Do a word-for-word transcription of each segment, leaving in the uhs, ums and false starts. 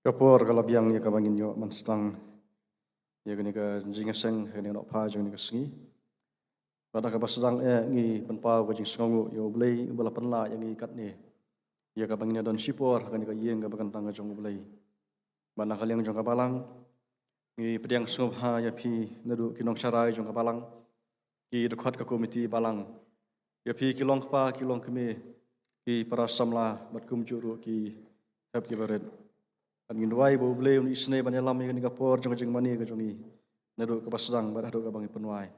Ka por ka la biang ïa kaba ngin ïoh man sdang ïa kane ka jingïaseng, kane ka nohphai jong kane ka sngi. Bad ha kaba sdang eh ngi pynpaw ka jingsngewnguh ïa U Blei uba la pynlah ïa ngi katne ïa kaba ngin ïa don shipor ha kane ka ïing kaba kyntang ka jong U Blei. Bad na ka liang jong ka balang ngi pdiang sngewbha ïa phi naduh ki nongsharai jong ka balang, ki dkhot ka komiti balang, ïa phi ki longkpa ki longkmie, ki para samla bad kumjuh ruh ki hep ki barit. Bad ngin duwai ba U Blei un isynei ban ïalam ïa kane ka por jong ka jingmane ka jong ngi naduh kaba sdang bad haduh kaba ngi pynwai.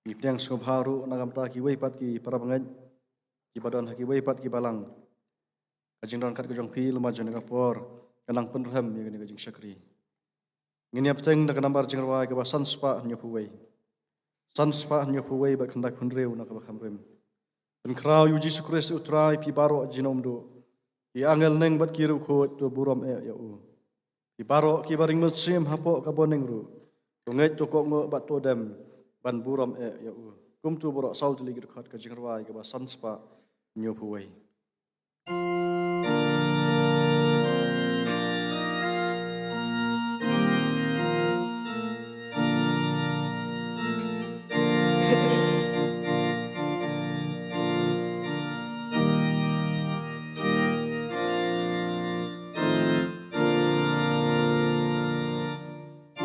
Ngi pdiang sngewbha ruh na ka bynta kiwei pat ki para bangeit kiba don ha kiwei pat ki balang. Ka jingdon kat ka jong phi lem bad jong kane ka por ka nang pynrhem ïa kane ka jingshakri. Ngin ïa bteng da ka nambar jingrwai kaba san spah hynñiew phew wei. San spah hynñiew phew wei bad khyndai phew hynriew na kaba kham rim. Pynkhraw ïa U Jisu Khrist U Trai phi baroh jingim duh. Ki angel neng bad ki riewkhuid to burom eh ïa u. Phi baroh kiba ring mynsiem hapoh ka bneng ruh, to ngeit to kohnguh bad to dem ban burom eh ïa u. Kumto baroh saw tylli ki dkhot ka jingrwai kaba san spah hynñiew phew wei.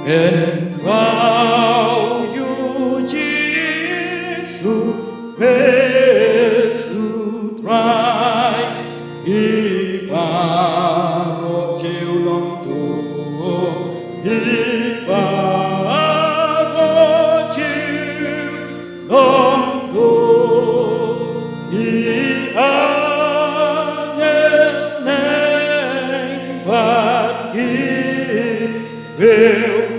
Pynkhraw ïa U Jisu Khrist U Trai, phi baroh junom to, phi baroh junom to, ki angel neng bad ki riewkhuid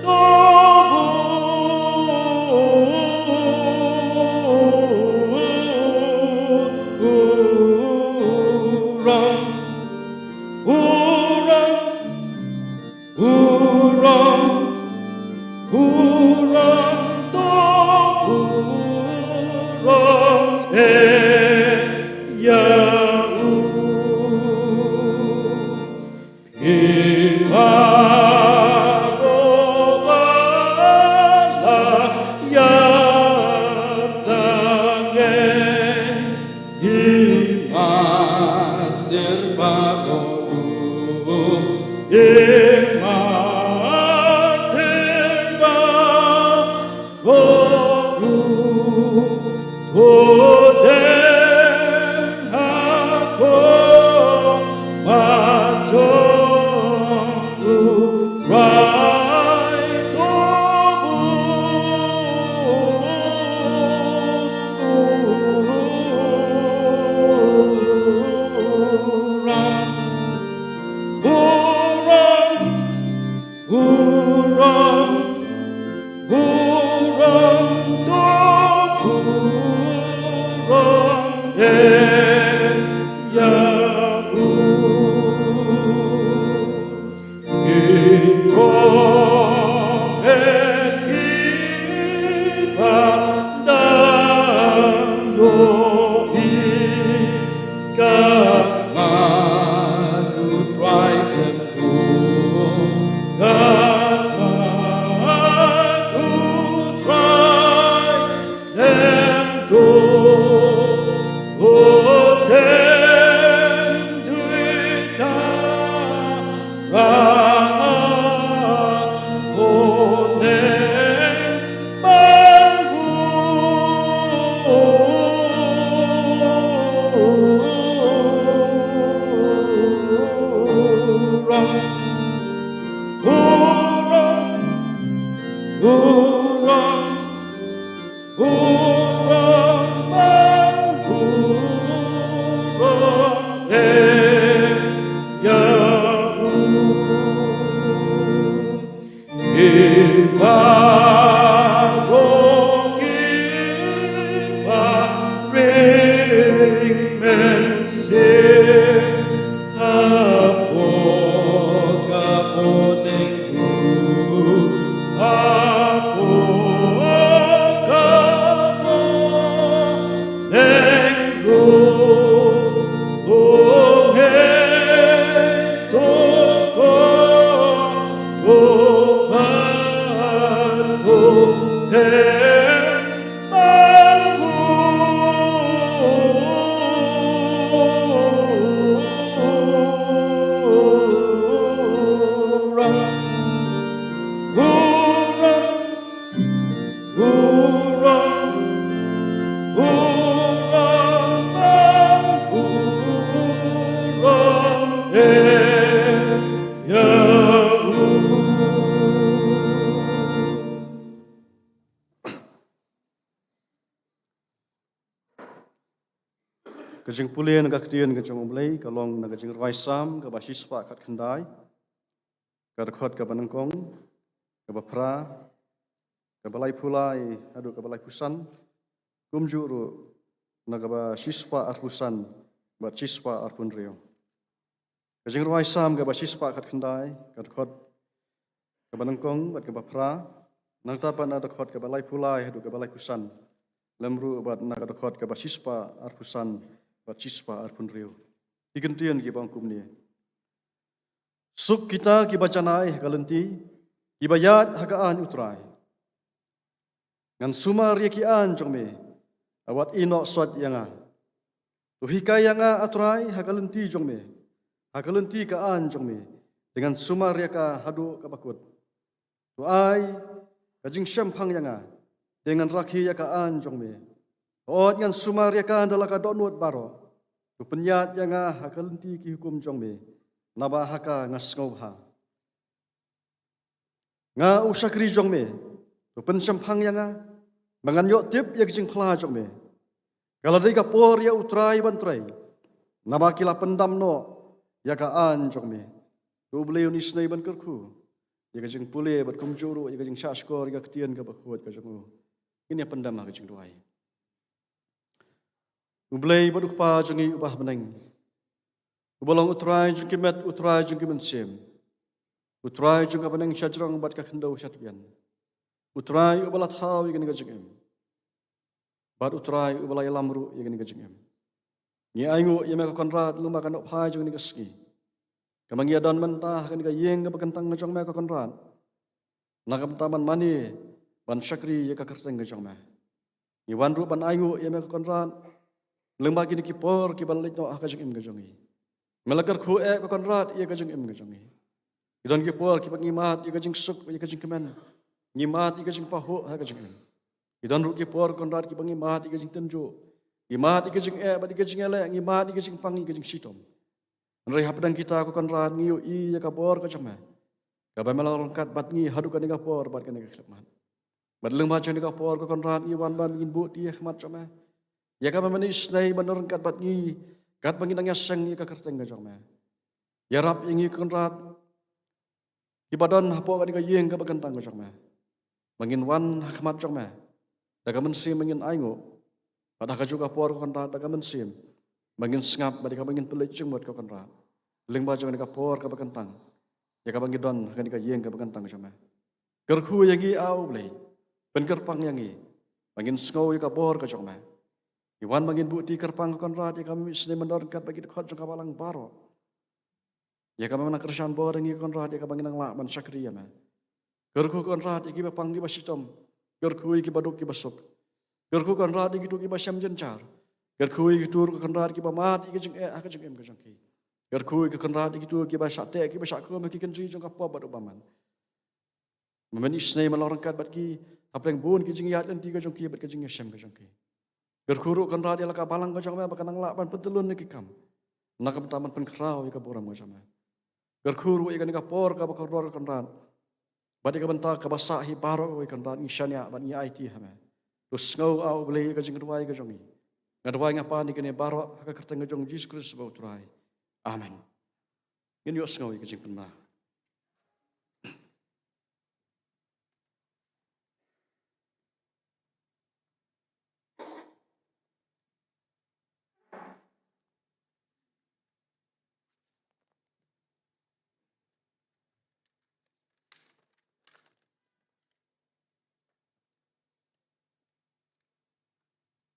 to burom, burom, burom, burom to burom eh ïa u. Phi baroh ba la ïap tang, ki martir baroh ruh, ki martir baroh ruh, to dem ha khmat jong U Trai to burom, burom, burom, burom to burom eh ïa u. Ki prophets kiba dang ïohi, ka khmat U Trai jong u, ka khmat U Trai. Burom, burom, burom, eh, ïa u. Ki baroh kiba ring mynsiem, hapoh ka bneng ruh, hapoh ka bneng ruh, ong hei to Ka jingpule na ka ktien ka jong U Blei ka long na ka Jingrwai Salm kaba shispah khatkhyndai, ka dkhot kaba nyngkong, kaba phra, kaba laiphew lai haduh kaba laiphew san, kumjuh ruh na kaba shispah arphew san bad shispah arphew hynriew. Ka Jingrwai Salm kaba shispah khatkhyndai, ka dkhot kaba nyngkong bad kaba phra, nangta pat na dkhot kaba laiphew lai haduh kaba laiphew san, lem ruh bad na ka dkhot kaba shispah arphew san bad shispah arphew hynriew. Ki kyntien kiba ong kumne: Suk kita kiba janai ha ka lynti, kiba ïaid ha ka aiñ U Trai. Ngan sumar ïa ki aiñ jong me, wat ïehnoh soit ïa nga. To hikai ïa nga, A Trai, ha ka lynti jong me, ha ka lynti ka aiñ jong me, te ngan sumar ïa ka haduh kaba kut. To ai ka jingshemphang ïa nga, te ngan rakhe ïa ka aiñ jong me. Hooid, ngan sumar ïa ka da la ka dohnud baroh. To pynïaid ïa nga ha ka lynti ki hukum jong me, naba ha ka nga sngewbha. Nga u shakri jong me, to pynshemphang ïa nga, ba ngan ïoh tip ïa ka jingphla jong me. Ka la dei ka por ïa U Trai ban trei, naba ki la pyndam noh ïa ka aiñ jong me. To U Blei un isynei ban kyrkhu ïa ka jingpule bad kumjuh ruh ïa ka jingshahshkor ïa ka ktien kaba khuid ka jong u. Ngin ïa pyndam ha ka jingduwai. U Blei bad U Kpa jong ngi uba ha bneng, uba long U Trai jong ki met, U Trai jong ki mynsiem, U Trai jong ka bneng shajrong bad ka khyndew shatbian, U Trai uba la thaw ïa kane ka jingim, bad U Trai uba la ïalam ruh ïa kane ka jingim. Ngi ainguh ïa me ko Kynrad lyngba ka nohphai jong kane ka sngi, kaba ngi ïadon mynta ha kane ka ïing kaba kyntang ka jong me ko Kynrad, na ka bynta ban mane, ban shakri ïa ka kyrteng ka jong me. Ngi wan ruh ban ainguh ïa me ko Kynrad lyngba kine ki por kiba la leit noh ha ka jingim ka jong ngi. Me la kyrkhu eh ko Kynrad ïa ka jingim ka jong ngi. Ki don ki por kiba ngi mad ïa ka jingsuk, ïa ka jingkmen, ngi mad ïa ka jingpahuh ha ka jingim. Ki don ruh ki por ko Kynrad kiba ngi mad ïa ka jingtynjuh, ngi mad ïa ka jingeh bad ïa ka jingïaleh, ngi mad ïa ka jingpang, ïa ka jingshitom. Hynrei hapdeng kita ko Kynrad ngi ïohi ïa ka bor ka jong me, kaba me la ryngkat bad ngi haduh kane ka por bad kane ka khyllipmat. Bad lyngba jong kane ka por ko Kynrad ngi wan ban ngin buh kti ha khmat jong me, ïa kaba men isynei ban ryngkat bad ngi, katba ngin nang ïaseng ïa ka kyrteng ka jong me. Ïarap ïa ngi ko Kynrad, kiba don hapoh kane ka ïing kaba kyntang ka jong me, ba ngin wan ha khmat jong me da ka mynsiem ba ngin ainguh, bad ha kajuh ka por ko Kynrad da ka mynsiem ba ngin sngap, bad ïa kaba ngin pynleit jingmut ko Kynrad lyngba jong kane ka por kaba kyntang, ïa kaba ngi don ha kane ka ïing kaba kyntang jong me. Kyrkhu ïa ngi A U Blei, pynkyrpang ïa ngi ba ngin sngew ïa ka bor ka jong me. Ngi wan ba ngin buh kti kyrpang ko Kynrad ïa kaba men isynei ban don ryngkat bad ki dkhot jong ka balang baroh, ïa kaba men nang kyrshan bor ïa ngi ko Kynrad, ïa kaba ngin nang lah ban shakri ïa me. Kyrkhu ko Kynrad ïa kiba pang kiba shitom, kyrkhu ïa kiba duk kiba suk. Kyrkhu ko Kynrad ïa kito kiba shem jynjar, kyrkhu ïa kito ko Kynrad kiba mad ïa ka jingeh ha ka jingim ka jong ki. Kyrkhu ïa ko Kynrad ïa kito kiba shah teh kiba shah khum ha ki kynji jong ka pop bad u bymman. Men isynei men long ryngkat bad ki hapdeng bun ki jingïaid lynti ka jong ki bad ka jingïashem ka jong ki. Kyrkhu ruh ko Kynrad ïa la ka balang ka jong me ba kan nang lah ban pyntyllun ïa ki kam, na ka bynta ban pynkhraw ïa ka burom ka jong me. Kyrkhu ruh ïa kane ka por kaba kordor ko Kynrad, bad ïa ka bynta kaba sah hi baroh ko Kynrad, ngi shaniah bad ngi aiti ha me. To sngew A U Blei ïa ka jingduwai ka jong ngi. Nga duwai nga pan ïa kane baroh ha ka kyrteng ka jong U Jisu Khrist uba U Trai. Amen. Ngin ïohsngew ïa ka jingpynbna.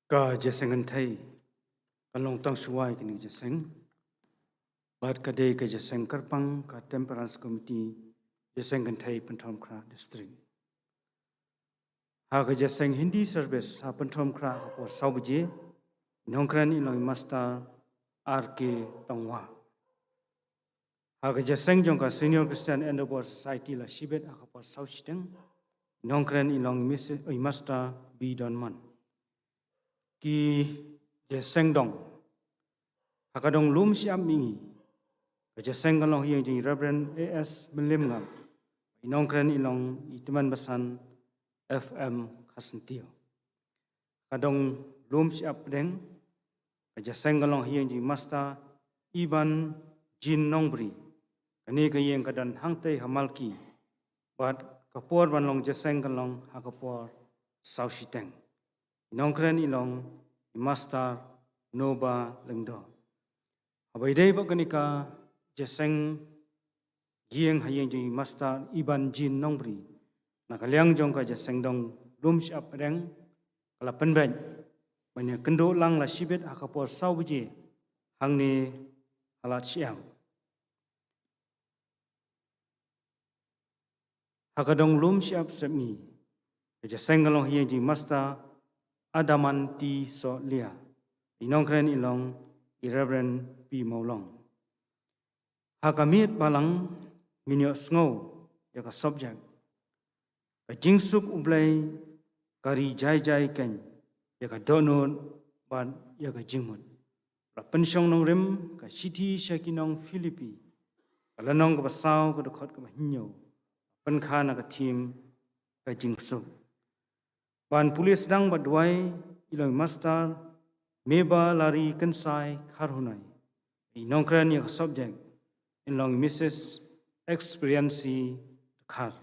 Ka jingïaseng kynthei kan long tang shuwa ïa kane ka jingïaseng, bad ka dei ka jingïaseng kyrpang ka Temperance Committee, jingïaseng kynthei Pynthorumkhrah District. Ha ka jingïaseng Hindi service ha Pynthorumkhrah ha ka por saw baje, i nongkren i long i Master R K Tongwa. Ha ka jingïaseng jong ka Senior Christian Endeavour Society la shibit ha ka por saw shiteng, i nongkren i long i Mis-, i Master B Donmon. Ki jingïaseng dong ha ka dong lum shyiap mihngi. Ka jingïaseng kan long ha ïing jong i Reverend A S Mynliem Ngam, i nongkren i long i Tymmen Basan F M Kharsyntiew. Ka dong lum shyiap pdeng, Ka jingïaseng ka long ha ïing jong i Master Iban Jin Nongbri. Kane ka ïing ka don hangtei ha Malki. Bad ka por ban long jingïaseng ka long ha ka por saw shiteng. I nongkren i long i Master Noba Lyngdoh. Haba ïadei bad kane ka jingïaseng ïing ha ïing jong i Master Iban Jin Nongbri, na ka liang jong ka jingïaseng dong lum shyiap pdeng, ka la pynbeit ban ïakynduh lang la shibit ha ka por saw baje hangne ha Ladshyiap. Ha ka dong lum shyiap sepngi, ka jingïaseng ka long ha ïing jong i Master Adaman T Sohlieh. I nongkren i long i Reverend P Mawlong. Ha ka miet balang ngin ïohsngew ïa ka subject: Ka jingsuk U Blei ka ri jai jai keiñ ïa ka dohnud bad ïa ka jingmut. La pynshong nongrim ka shithi sha ki nong Philippi, ka lynnong kaba saw, ka dkhot kaba hynñiew, pynkha na ka theme ka jingsuk. Ban pule sdang bad duwai i long i Master Meba Lari Kynsai Kharhunai. I nongkren ïa ka subject in long i Missus Experiency Dkhar.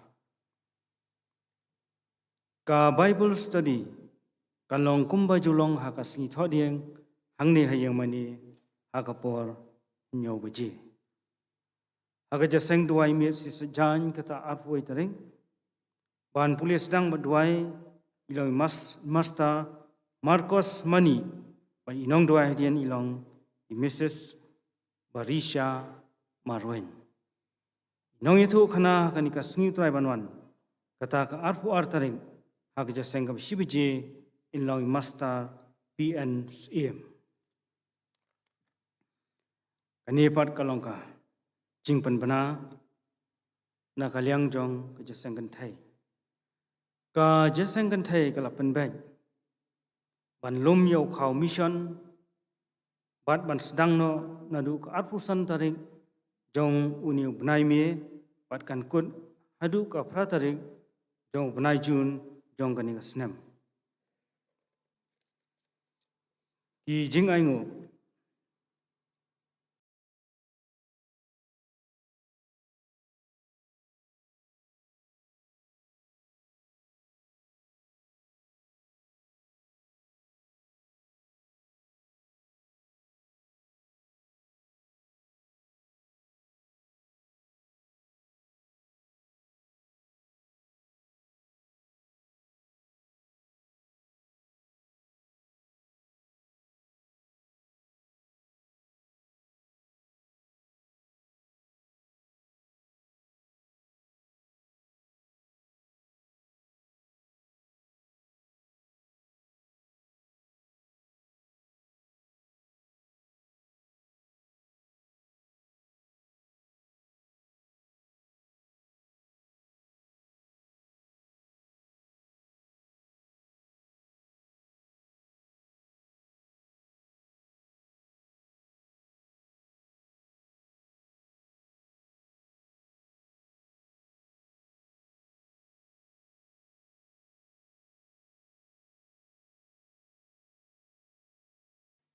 Ka Bible study kan long kumba ju long ha ka sngi Thohdieng hangne ha ïing mane ha ka por hynñiew baje. Ha ka jingïaseng duwai miet shi saitjaiñ, kata arphew tarik, ban pule sdang bad duwai i long i Mas-, Master Marcos Mani, bad i nongduwai hadien i long i Missus Barisha Marwein. I nongïathuhkhana ha kane ka sngi U Trai ban wan, kata ka arphew ar tarik, ha ka jingïaseng kaba shi baje, in long i Master P N Syiem. Kane pat ka long ka jingpynbna na ka liang jong ka jingïaseng kynthei. Ka jingïaseng kynthei ka la pynbeit ban lum ïa u khaw mission bad ban sdang noh naduh ka arphew san tarik jong une u bnai May bad kan kut haduh ka phra tarik jong u bnai June jong kane ka snem. Ki jingainguh.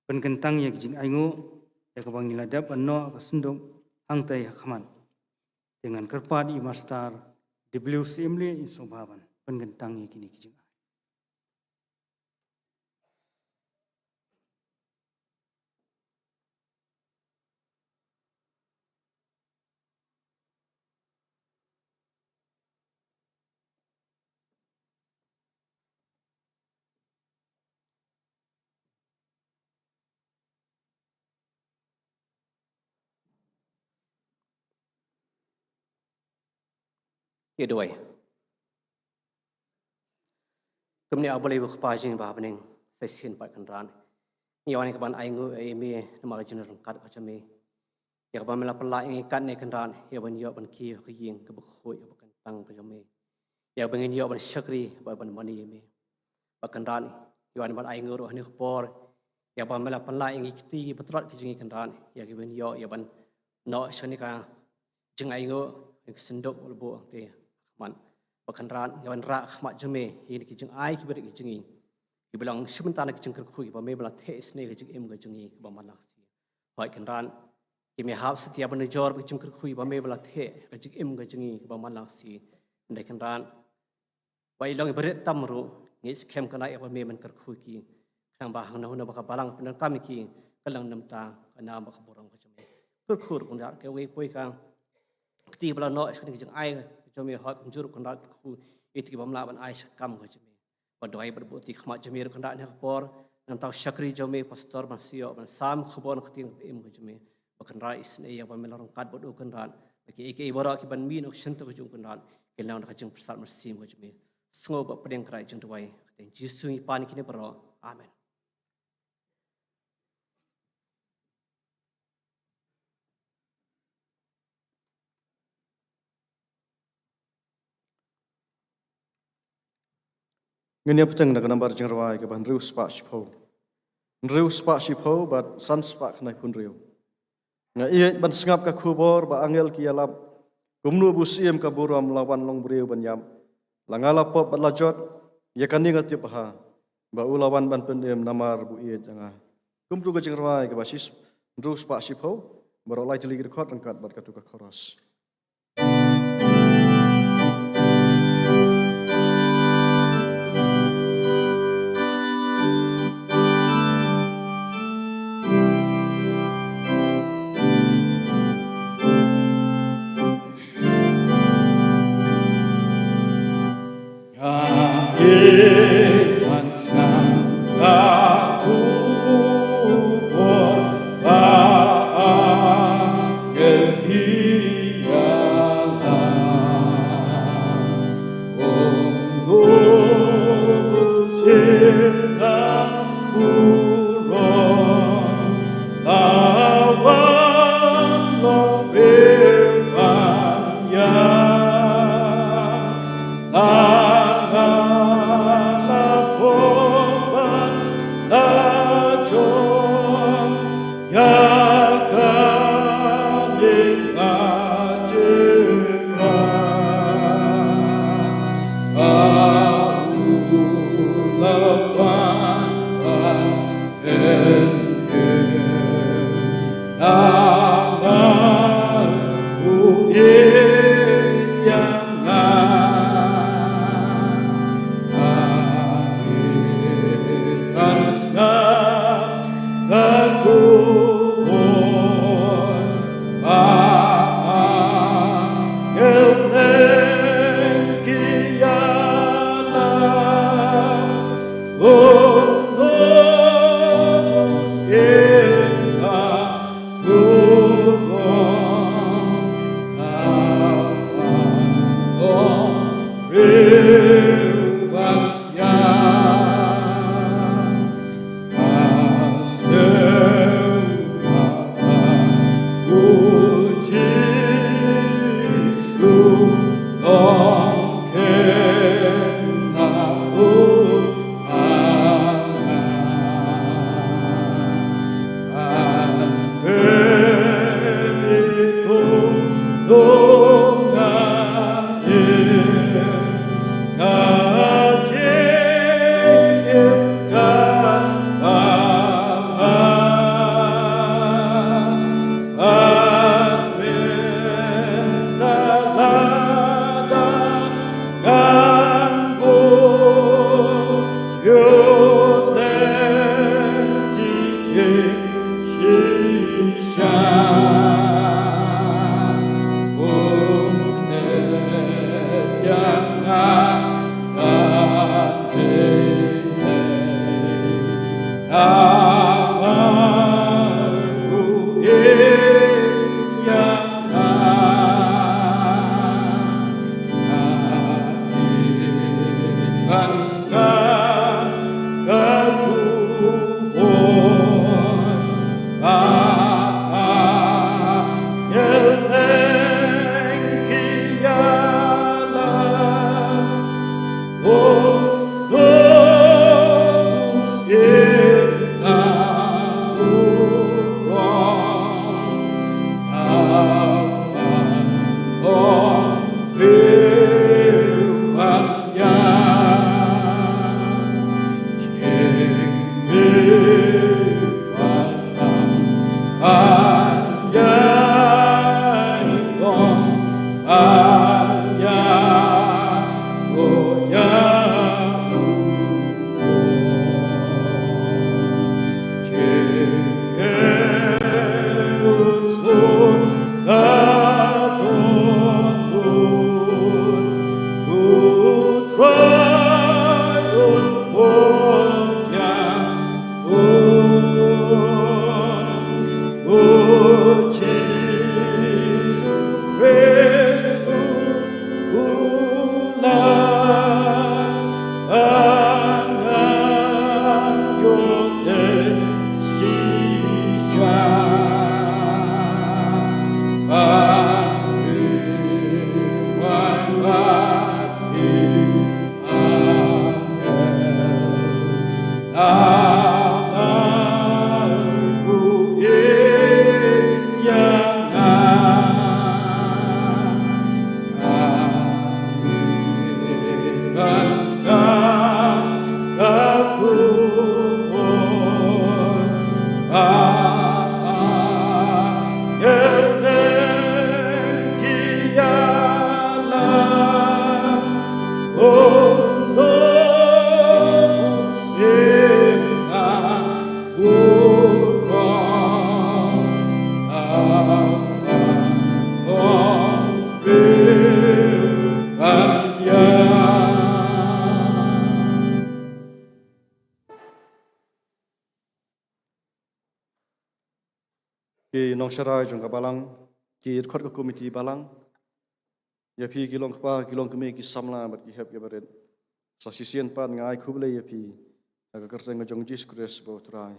Pynkyntang ïa ki jingainguh ïa kaba ngi la dep ban noh ka synduk hangtei ha khmat. Te ngan kyrpad ïa i Master W Syiem Lieh, ïa sngewbha ban pynkyntang ïa kine ki jingai. Ïa duwai. Kumne A Blei U Kpa jong ngi ba ha bneng, sa shisien pat Kynrad, ngi wan ïa ka ban ainguh ïa me namar ka jingryngkat ka jong me. Ïa kaba me la pynlah ïa ngi katne Kynrad, ïa ban ïoh ban kiew ha ka ïing kaba khuid, kaba kyntang ka jong me. Ïa kaba ngin ïoh ban shakri bad ban mane ïa me. Bad Kynrad, ngi wan ban ainguh ruh ha kane ka por ïa kaba me la pynlah ïa ngi ki kti ki patrot ki jong ngi Kynrad, ïa kaba ngin ïoh ïa ban noh sha kane ka jingainguh, kane ka synduk ba la buh hangtei ha khmat. Bad Kynrad, ngi wan rah ha khmat jong me ïa kine ki jingai ki barit ki jong ngi. Ba long sha mynta na ka jingkyrkhu ïa ba me ba la theh isynei ka jingim ka jong ngi kaba man la ka sngi. Hooid Kynrad, ki me hap satia ban nujor ba ka jingkyrkhu ïa ba me ba la theh ka jingim ka jong ngi kaba man la ka sngi. Hynrei Kynrad, ba i long i barit tam ruh, ngi skhem Kynrad ïa ba me ban kyrkhu ïa ki. Khnang ba hangno hangno ba ka balang pyndonkam ïa ki, ka long namar ka nam bad ka burom ka jong me. Kyrkhu ruh Kynrad, kawei poi ka kti ba la noh sha ka jingai ka jong me, hooid kumjuh ruh Kynrad kyrkhu ïa kito ki bym lah ban ai sha ka kam ka jong me. Ba duwai bad buh ïa ki khmat jong me ruh Kynrad ha ka por, nangta u shakri jong me Pastor ban sa ïoh ban sam khubor na ka ktien ka im ka jong me. Ba Kynrad isynei ïa ba me la ryngkat bad u Kynrad. Ba kiei kiei baroh ki ban mih na ka shyntur ka jong u Kynrad, kin long da ka jingpyrsad mynsiem ka jong me. Sngewbha pdiang Kynrad jingduwai. Ka kyrteng Jisu ngi pan ïa kine baroh. Amen. Ngin ïa bteng na ka nambar jingrwai kaba hynriew spah shiphew. Hynriew spah shiphew bad san spah khyndai phew hynriew. Nga ïeit ban sngap ka khubor ba angel ki ïalap, kumno ba u Syiem ka burom la wan long briew ban ïap. La nga la pop bad la jot, ïa kane nga tip bha, ba u la wan ban pynim namar ba u ïeit ïa nga. Kumto ka jingrwai kaba shi, hynriew spah shiphew, baroh lai tylli ki dkhot ryngkat bad kato ka chorus. Ki nongsharai jong ka balang, ki dkhot ka komiti balang, ïa phi ki long kpa, ki long kmie, ki samla bad ki hep ïa barit. Sa shisien pat nga ai khublei ïa phi ha ka kyrteng ka jong Jisu Khrist ba U Trai.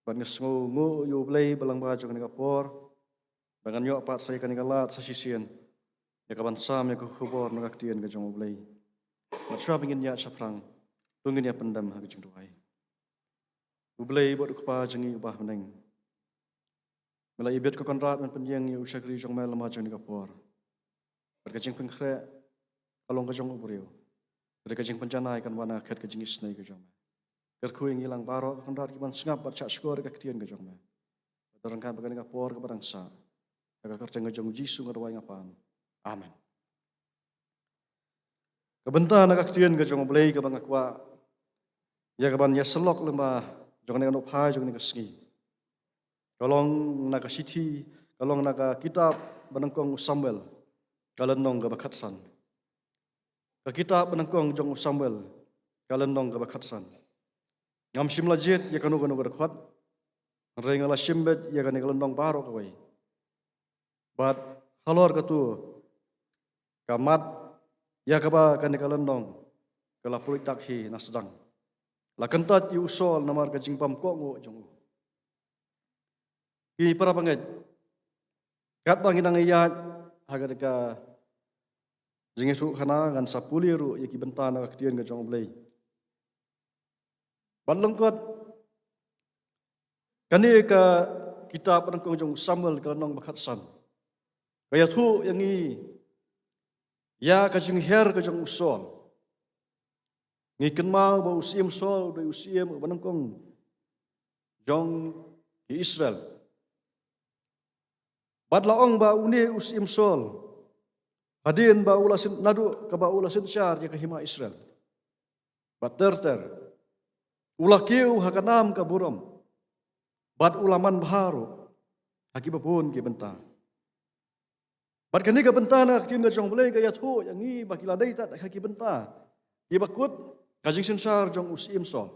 Bad nga sngewnguh ïa U Blei ba lyngba jong kane ka por ba ngan ïoh pat sa ïa kane ka lad sa shisien ïa ka ban sam ïa ka khubor na ka ktien ka jong U Blei. Bad shuwa ba ngin ïaid shaphrang, to ngin ïa pyndem ha ka jingduwai. U Blei bad U Kpa jong ngi uba ha bneng, me la ibit ko Kynrad ban pynïeng ïa u shakri jong me lyngba jong kane ka por. Bad ka jingpynkhreh ka long ka jong u briew, bad ka jingpynjanai kan wan na ka khet ka jingisynei ka jong me. Kyrkhu ïa ngi lang baroh ko Kynrad ki ban sngap bad shahshkor ïa ka ktien ka jong me. Bad ryngkat bad kane ka por kaba dang sah, ha ka kyrteng ka jong U Jisu nga duwai nga pan. Amen. Ka bynta na ka ktien ka jong U Blei kaba nga kwah ïa ka ban ïasyllok lyngba jong kane ka nukphai jong kane ka sngi, ka long na ka shithi, ka long na ka kitab ba nyngkong u Samuel, ka lynnong kaba khatsan. Ka kitab ba nyngkong jong u Samuel, ka lynnong kaba khatsan. Ngam shym la jied ïa kano kano ka dkhot, hynrei nga la shim beit ïa kane ka lynnong baroh kawei. Bad halor katu ka mat ïa kaba kane ka lynnong ka la pynroi tak hi na sdang. La kyntait ïa u Saul namar ka jingbam kohnguh jong u. Ki para bangeit, katba ngi dang ïaid ha kane ka jingïathuhkhana, ngan sa pule ruh ïa ki bynta na ka ktien ka jong U Blei. Bad lyngkot kane ka kitab ba nyngkong jong u Samuel, ka lynnong ba khatsan, ka ïathuh ïa ngi ïa ka jingher ka jong u Saul. Ngi kynmaw ba u Syiem Saul u dei u syiem uba nyngkong jong ki Israel. Bad la ong ba une u Syiem Saul, hadien ba u la syn-, naduh kaba u la synshar ïa ka hima Israel, bad ter ter u la kiew ha ka nam ka burom, bad u la manbha ruh ha kiba bun ki bynta. Bad kane ka bynta na ka ktien ka jong U Blei ka ïathuh ïa ngi ba ki la dei tad ha ki bynta kiba kut ka jingsynshar jong u Syiem Saul.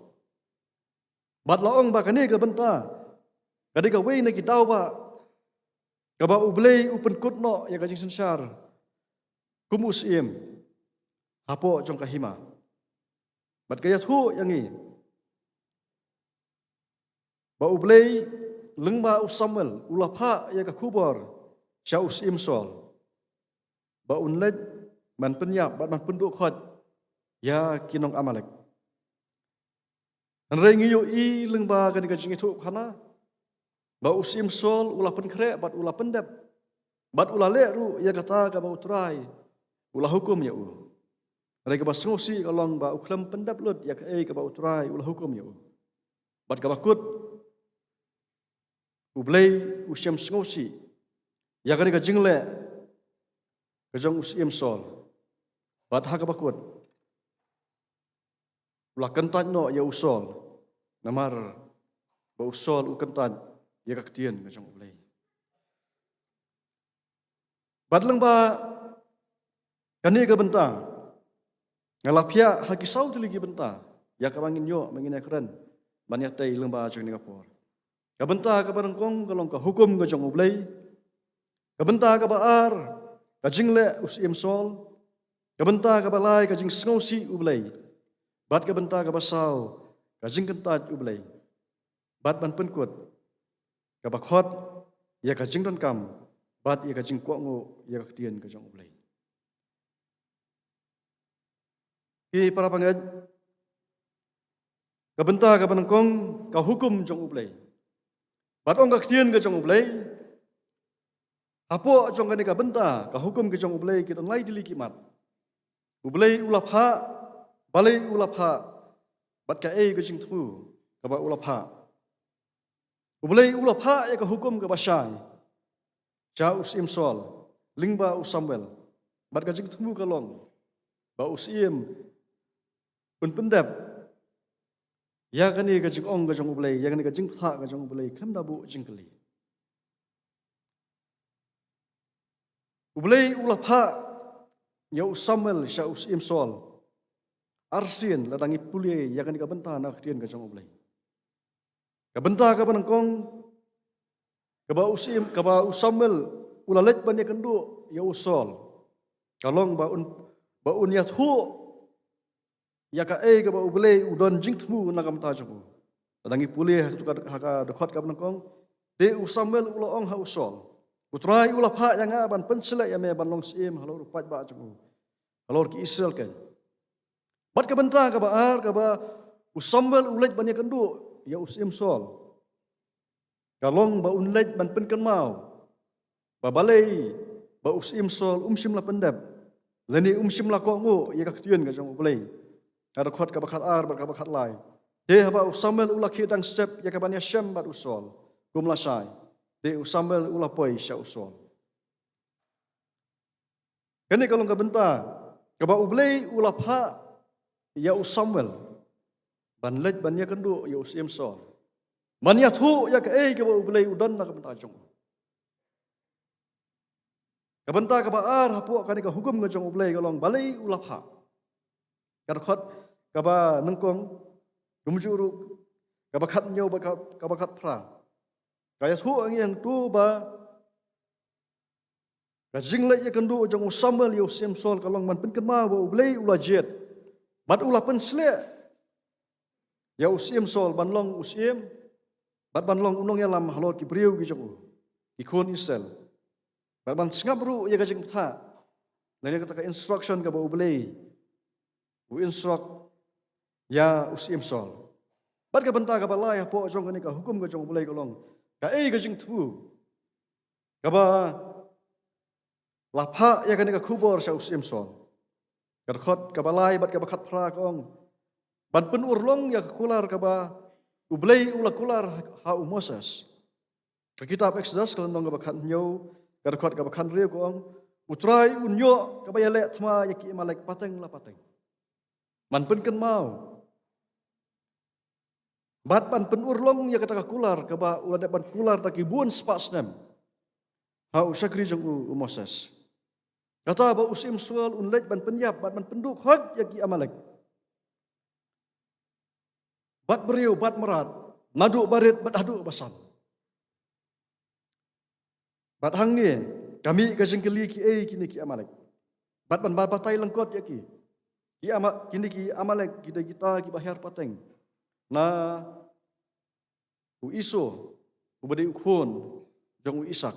Bad la ong ba kane ka bynta ka dei kawei na ki daw ba kaba U Blei u pynkut noh ïa ka jingsynshar kum u syiem hapoh jong ka hima. Bad ka ïathuh ïa ngi ba U Blei lyngba u Samuel u la phah ïa ka khubor sha u Syiem Saul ba un leit ban pynïap bad ban pynduh khoit ïa ki nong Amalek. Hynrei ngi ïohi lyngba kane ka jingïathuhkhana ba u Syiem Saul u la pynkhreh bad u la pyndep, bad u la leh ruh ïa kata kaba U Trai u la hukum ïa u. Hynrei kaba sngewsih ka long ba u khlem pyndep lut ïa kaei kaba U Trai u la hukum ïa u. Bad kaba kut, U Blei u shem sngewsih ïa kane ka jingleh ka jong u Syiem Saul. Bad ha kaba kut, u la kyntait noh ïa u Saul, namar ba u Saul u kyntait ïa ka ktien ka jong U Blei. Bad lyngba kane ka bynta, nga la phiah ha ki saw tylli ki bynta ïa kaba ngin ïoh, ba ngin ïakren ban ïatei lyngba jong kane ka por. Ka bynta kaba nyngkong ka long ka hukum ka jong U Blei. Ka bynta kaba ar, ka jingleh u Syiem Saul. Ka bynta kaba lai, ka jingsngewsih U Blei. Bad ka bynta kaba saw, ka jingkyntait U Blei. Bad ban pynkut, kaba khot, ïa ka jingdonkam bad ïa ka jingkohnguh ïa ka ktien ka jong U Blei. Ki para bangeit, ka bynta kaba nyngkong, ka hukum jong U Blei. Bad ong ka ktien ka jong U Blei, hapoh jong kane ka bynta, ka hukum ka jong U Blei, ki don lai tylli ki mat. U Blei u la phah, balei u la phah, bad kaei ka jingthmu kaba u la phah. U Blei u la phah ïa ka hukum kaba shai sha u Syiem Saul lyngba u Samuel. Bad ka jingthmu ka long ba u Syiem un pyndep ïa kane ka jingong ka jong U Blei, ïa kane ka jingphah ka jong U Blei, khlem da buh jingkylli. U Blei u la phah ïa u Samuel sha u Syiem Saul arsien lada ngi pule ïa kane ka bynta na ka ktien ka jong U Blei. Ka bynta kaba nyngkong, kaba u Syiem, kaba u Samuel u la leit ban ïakynduh ïa u Saul, ka long ba un, ba un ïathuh ïa kaei kaba U Blei u don jingthmu na ka bynta jong u. Lada ngi pule ha ka, ha ka dkhot kaba nyngkong, te u Samuel u la ong ha u Saul, U Trai u la phah ïa nga ban pynshlei ïa me ban long syiem halor u paidbah jong u, halor ki Israel kein. Bad ka bynta kaba ar, kaba u Samuel u leit ban ïakynduh ïa u Syiem Saul, ka long ba un leit ban pynkynmaw ba balei ba u Syiem Saul um shym la pyndep, lane um shym la kohnguh ïa ka ktien ka jong U Blei. Ha ka dkhot kaba khatar bad kaba khatlai, te haba u Samuel u la khie dang step ïa ka ban ïashem bad u Saul kum lashai, te u Samuel u la poi sha u Saul. Kane ka long ka bynta kaba U Blei u la phah ïa u Samuel ban leit ban ïakynduh ïa u Syiem Saul, ban ïathuh ïa kaei kaba U Blei u don na ka bynta jong u. Ka bynta kaba ar hapoh kane ka hukum ka jong U Blei ka long balei u la phah. Ka dkhot kaba nyngkong, kumjuh ruh kaba khathynñiew bad ka, kaba khatphra, ka ïathuh ïa ngi hangto ba ka jingleit ïakynduh jong u Samuel ïa u Syiem Saul ka long ban pynkynmaw ba U Blei u la jied bad u la pynshlei ïa u Syiem Saul ban long u syiem bad ban long u nongïalam halor ki briew ki jong u, ki khun Israel. Bad ban sngap ruh ïa ka jingpyntha lane kata ka instruction kaba U Blei u instruct ïa u Syiem Saul. Bad ka bynta kaba lai hapoh jong kane ka hukum ka jong U Blei ka long kaei ka jingthmu kaba la phah ïa kane ka khubor sha u Syiem Saul. Ka dkhot kaba lai bad kaba khatphra ka ong, ban pynurlong ïa ka kular kaba U Blei u la kular ha u Moses. Ka kitab Exodus ka lynnong kaba khathynñiew, ka dkhot kaba khathynriew ka ong, U Trai un ïoh kaba ïaleh thma ïa ki Amalek pateng la pateng. Ban pynkynmaw bad ban pynurlong ïa kata ka kular kaba u la dep ban kular da ki bun spah snem ha u shakri jong u, u Moses. Kata ba u Syiem Saul un leit ban pynïap bad ban pynduh khot ïa ki Amalek, bad briew bad mrad, naduh barit bad haduh basan. Bad hangne ka mih ka jingkylli, kiei kine ki Amalek? Bad ban ba batai lyngkot ïa ki, ki Ama-, kine ki Amalek ki dei kita kiba hiar pateng na u Esau uba dei u khun jong u Isak.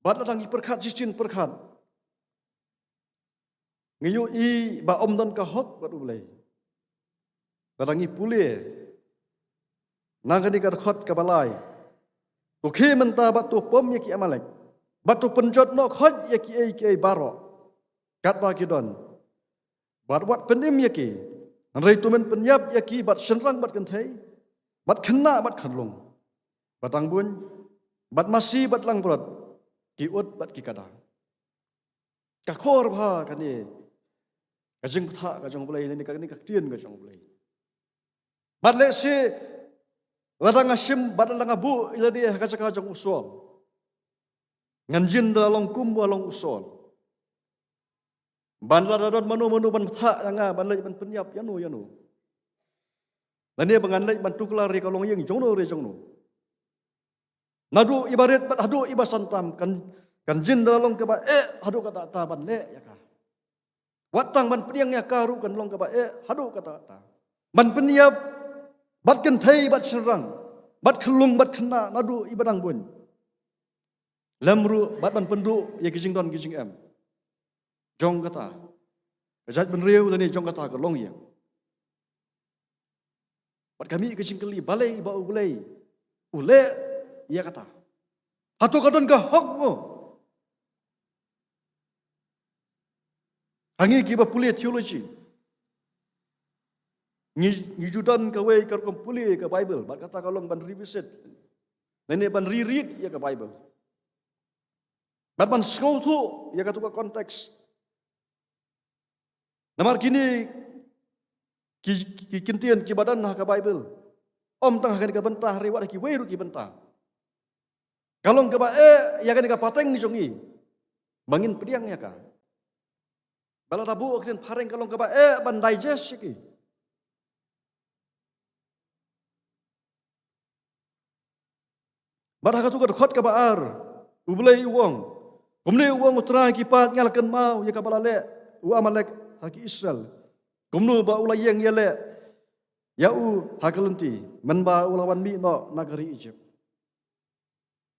Bad lada ngi pyrkhat shisien pyrkhat, ngi ïohi ba ym don ka hok bad U Blei. Lada ngi pule na kane ka dkhot kaba lai, to khie mynta bad to pom ïa ki Amalek, bad to pynjot noh khot ïa kiei kiei baroh katba ki don, bad wat pynim ïa ki, Hynrei to men pynïap ïa ki bad shynrang bad kynthei, bad khynnah bad khyllung, bad dang buiñ, bad masi bad langbrot, ki ut bad ki kada. Ka khor bha kane ka jingpyntha ka jong U Blei, ne kane ka ktien ka jong U Blei. Bad lehse lada nga shim bad lada nga buh ïa lade ha ka jaka jong u Saul, ngan jin da long kum ba long u Saul. Ban lada don mano mano ban pyntha ïa nga, ban leit ban pynïap ïano ïano, lane ba ngan leit ban tuklar ïa ka longïing jongno re jongno. Naduh iba rit bad haduh iba santam kan, kan jin da long kaba eh haduh katta katta ban leh ïa ka. Wat tang ban pdiang ïa ka ruh kan long kaba eh haduh katta katta. Ban pynïap bad kynthei bad shynrang, bad khyllung bad khynnah naduh iba dang buiñ, lem ruh bad ban pynduh ïa ki jingdon ki jingem jong kata ka jaitbynriew lane jong kata ka longïing. Bad ka mih ka jingkylli, balei ba U Blei u leh ïa kata? Hato ka don ka hok mo? Ha ngi kiba pule theology, ngi, ngi ju don kawei ka rukom pule ka Bible, bad kata ka long ban revisit lane ban reread ïa ka Bible, bad ban sngewthuh ïa katu ka context. Namar kine ki, ki kyntien kiba don ha ka Bible, ym tang ha kane ka bynta, hynrei wat ha kiwei ruh ki bynta, ka long kaba eh ïa kane ka pateng jong ngi ba ngin pdiang ïa ka. Ba lada buh ka ktien phareng ka long kaba eh ban digest ïa ki. Bad ha katu ka dkhot kaba ar, U Blei u ong, kumne u ong U Trai ki paid, nga la kynmaw ïa kaba la leh u Amalek ha ki Israel, kumno ba u la ïeng ïaleh ïa u ha ka lynti, mynba u la wan mih noh na ka ri Egypt.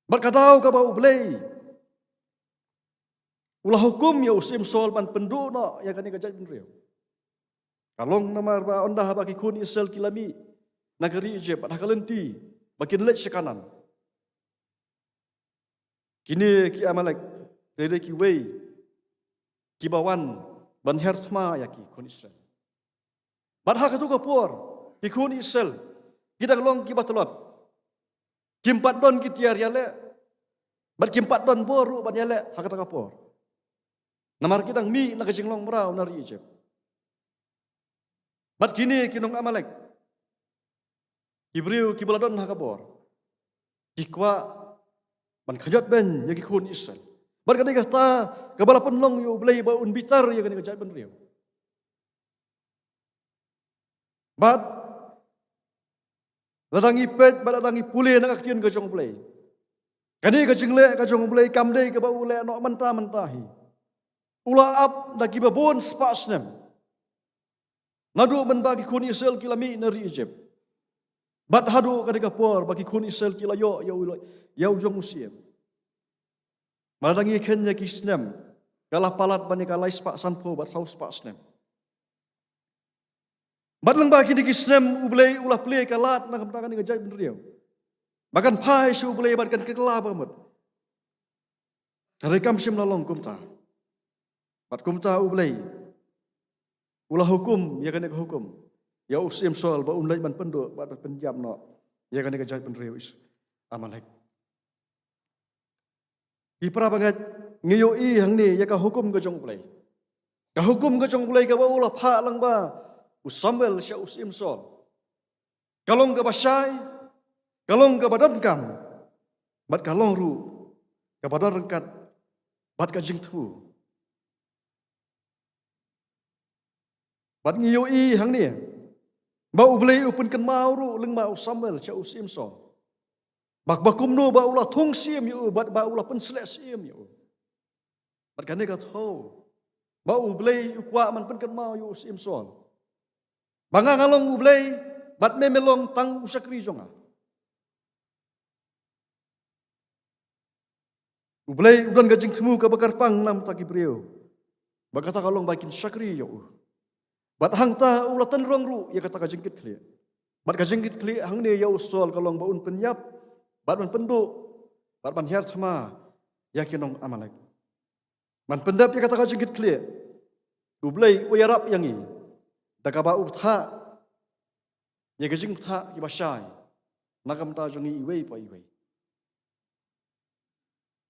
Bad ka daw kaba U Blei u la hukum ïa u Syiem Saul ban pynduh noh ïa kane ka jaitbynriew, ka long namar ba ynda haba ki khun Israel ki la mih na ka ri Egypt, bad ha ka lynti ba kin leit sha Kanaan, kine ki Amalek ki dei kiwei kiba wan ban hiar thma ïa ki khun Israel. Bad ha katu ka por ki khun Israel ki dang long kiba tlot, kim pat don ki tiar ïaleh, bad kim pat don bor ruh ban ïaleh ha kata ka por, namar ki dang mih na ka jinglong mraw na ri Egypt. Bad kine ki nong Amalek, ki briew kiba la don ha ka bor, ki kwah ban khaïot beiñ ïa ki khun Israel. Bad ka dei kata kaba la pynlong ïa U Blei ba un bitar ïa kane ka jaitbynriew. Bad lada ngi peit bad lada ngi pule na ka ktien ka jong U Blei, kane ka jingleh ka jong U Blei kam dei kaba u leh noh mynta mynta hi. U la ap da kiba bun spah snem, naduh mynba ki khun Israel ki la mih na ri Egypt, bad haduh kane ka por ba ki khun Israel ki la ïoh ïa u, ïa u jong u Syiem. Lada ngi kheiñ ïa ki snem, ka la palat ban ïa ka lai spah sanphew bad saw spah snem. Bad lyngba kine ki snem U Blei u la plie ka lad na ka bynta kane ka jaitbynriew, ba kan phai sha U Blei bad kan kylla ba mut. Hynrei kam shym la long kumta. Bad kumta U Blei u la hukum ïa kane ka hukum ïa u Syiem Saul ba un leit ban pynduh bad ban pynïap noh ïa kane ka jaitbynriew Is-, Amalek. Ki para bangeit, ngi ïohi hangne ïa ka hukum ka jong U Blei. Ka hukum ka jong U Blei kaba u la phah lyngba u Samuel sha u Syiem Saul, ka long kaba shai, ka long kaba donkam, bad ka long ruh kaba don ryngkat bad ka jingthmu. Bad ngi ïohi hangne ba U Blei u pynkynmaw ruh lyngba u Samuel sha u Syiem Saul, ba, ba kumno ba u la thung syiem ïa u, bad ba u la pynsleh syiem ïa u. Bad kane ka thew ba U Blei u kwah ban pynkynmaw ïa u Syiem Saul ba nga nga long U Blei, bad me me long tang u shakri jong nga. U Blei u don ka jingthmu kaba kyrpang namar ki briew, ba kata ka long ba kin shakri ïa u. Bad hangta u la tynrong ruh ïa kata ka jingkitkhlieh. Bad ka jingkitkhlieh hangne ïa u Saul ka long ba un pynïap bad ban pynduh bad ban hiar thma ïa ki nong Amalek. Ban pyndep ïa kata ka jingkitkhlieh, U Blei u ïarap ïa ngi da kaba u bthah ïa ka jingbthah kiba shai na ka bynta jong ngi iwei pa iwei.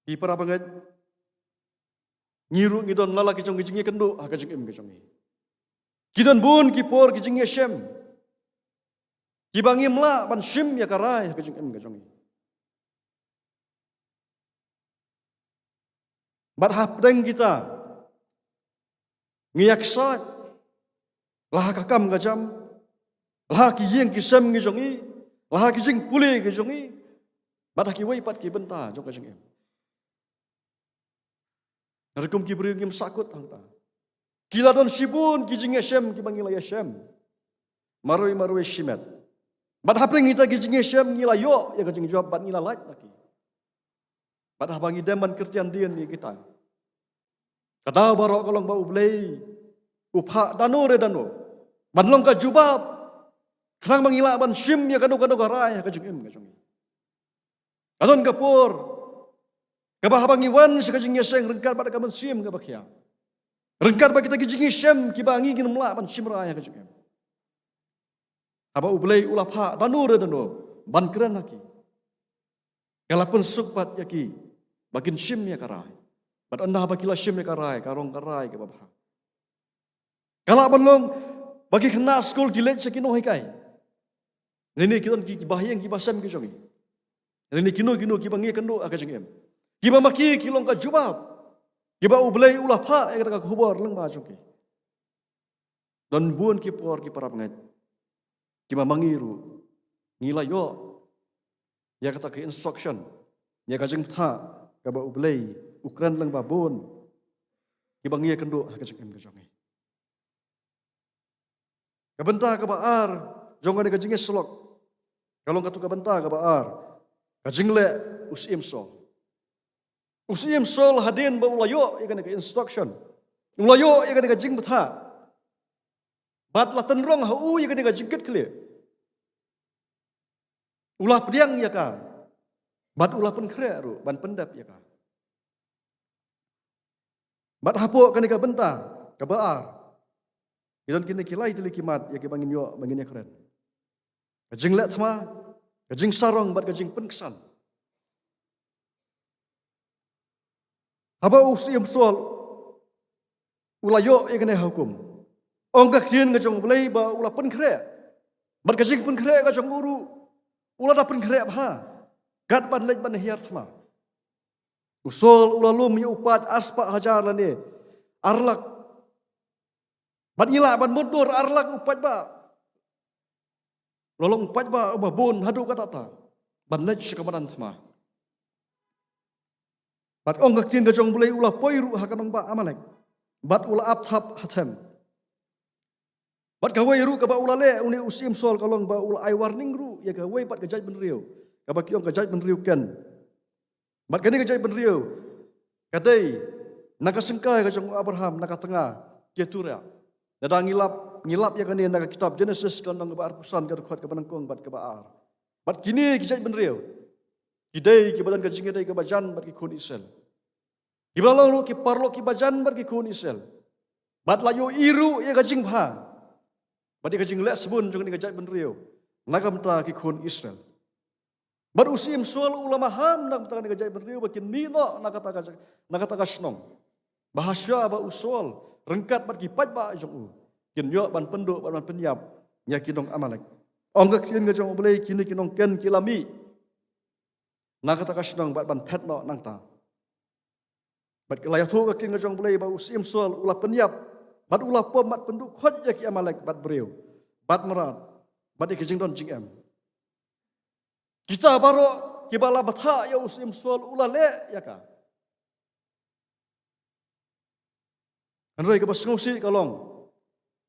Ki para bangeit, ngi ruh ngi don la la ki jong ki jingïakynduh ha ka jingim ka jong ngi. Ki don bun ki por ki jingïashem kiba ngim lah ban shim ïa ka rai ha ka jingim ka jong ngi. Bad hapdeng kita ngi ïaksaid la ha ka kam ka jam, la ha ki ïing ki sem ki jong ngi, la ha ki jingpule ki jong ngi, bad ha kiwei pat ki bynta jong ka jingim. Ngi ruh kum ki briew ngim sahkut hangta. Ki la don shibun ki jingïashem kiba ngi la ïashem marwei marwei shimet. Bad hapdeng kita ki jingïashem ngi la ïoh ïa ka jingjop bad ngi la lait na ki. Bad haba ngi dem ban kyrtiang dien ïa kita, ka daw baroh ka long ba U Blei u phah dano re dano ban long ka jubab khnang ba ngi lah ban shim ïa kano kano ka rai ha ka jingim ka jong ngi. Ka don ka por kaba haba ngi wan sha ka jingïaseng ryngkat bad ka mynsiem kaba khia, ryngkat bad kita ki jingïashem kiba ngi ngim lah ban shim rai ha ka jingim, haba U Blei u la phah dano re dano ban kren ha ki, ka la pynsuk pat ïa ki ba kin shim ïa ka rai. Bad ynda ba ki la shim ïa ka rai, ka long ka rai kaba bha. Ka lah ban long ba ki khynnah skul ki leit sha ki nonghikai. Lane ki don ki, kiba ïeng kiba sem ki jong ngi. Lane kino kino kiba ngi ïakynduh ha ka jingim, kiba ma ki ki long ka jubab, kiba U Blei u la phah ïa kata ka khubor lyngba jong ki. Don bun ki por ki para bangeit, kiba ma ngi ruh ngi la ïoh ïa kata ka instruction, ïa ka jingbthah kaba U Blei u kren lyngba bun kiba ngi ïakynduh ha ka jingim ka jong ngi. Ka bynta kaba ar jong kane ka jingïasyllok ka long katu ka bynta kaba ar, ka jingleh u Syiem Saul. U Syiem Saul hadien ba u la ïoh ïa kane ka instruction, u la ïoh ïa kane ka jingbthah, bad la tynrong ha u ïa kane ka jingkitkhlieh, u la pdiang ïa ka bad u la pynkhreh ruh ban pyndep ïa ka. Bad hapoh kane ka bynta kaba ar, ki don kine ki lai tylli ki mat ïa kiba ngin ïoh ba ngin ïakren: ka jingleh thma, ka jingsarong bad ka jingpynksan. Haba u Syiem Saul u la ïoh ïa kane ka hukum, ong ka ktien ka jong U Blei ba u la pynkhreh, bad ka jingpynkhreh ka jong u ruh u la da pynkhreh bha, kat ban leit ban hiar thma. U Saul u la lum ïa u paid arspah hajar lane ar lak. Bad ngi lah ban mutdur ar lak u paidbah. U la long u paidbah uba bun haduh katta katta ban leit sha ka madan thma. Bad ong ka ktien ka jong U Blei u la poi ruh ha ka nongbah Amalek bad u la ap thap ha them. Bad kawei ruh kaba u la leh une u Syiem Saul ka long ba u la ai warning ruh ïa kawei pat ka jaitbynriew kaba ki ong ka jaitbynriew Ken. Bad kane ka jaitbynriew ka dei na ka syngkai ka jong u Abraham, na ka tnga Ketura. Lada ngi lap, ngi lap ïa kane na ka kitab Jenesis ka lynnong kaba arphew san, ka dkhot kaba nyngkong bad kaba ar. Bad kine ki jaitbynriew ki dei kiba don ka jingïadei kaba jan bad ki khun Israel, kiba la long ruh ki paralok kiba jan bad ki khun Israel. Bad la ïohi ruh ïa ka jingbha bad ïa ka jingleh sbun jong kane ka jaitbynriew na ka bynta ki khun Israel. Bad u Syiem Saul u la maham na ka bynta kane ka jaitbynriew ba kin mih noh na kata ka, na kata ka shnong, ba hashuwa ba u Saul ryngkat bad ki paidbah jong u kin ïoh ban pynduh bad ban pynïap ïa ki nong Amalek. Ong ka ktien ka jong U Blei, kine ki nong Ken ki la mih na kata ka shnong bad ban phet noh nangta. Bad ka la ïathuh ka ktien ka jong U Blei ba u Syiem Saul u la pynïap bad u la pom bad pynduh khoit ïa ki Amalek, bad briew bad mrad bad ïa ki jingdon jingem. Kita baroh kiba la bthah ïa u Syiem Saul u la leh ïa ka. Hynrei kaba sngewsih ka long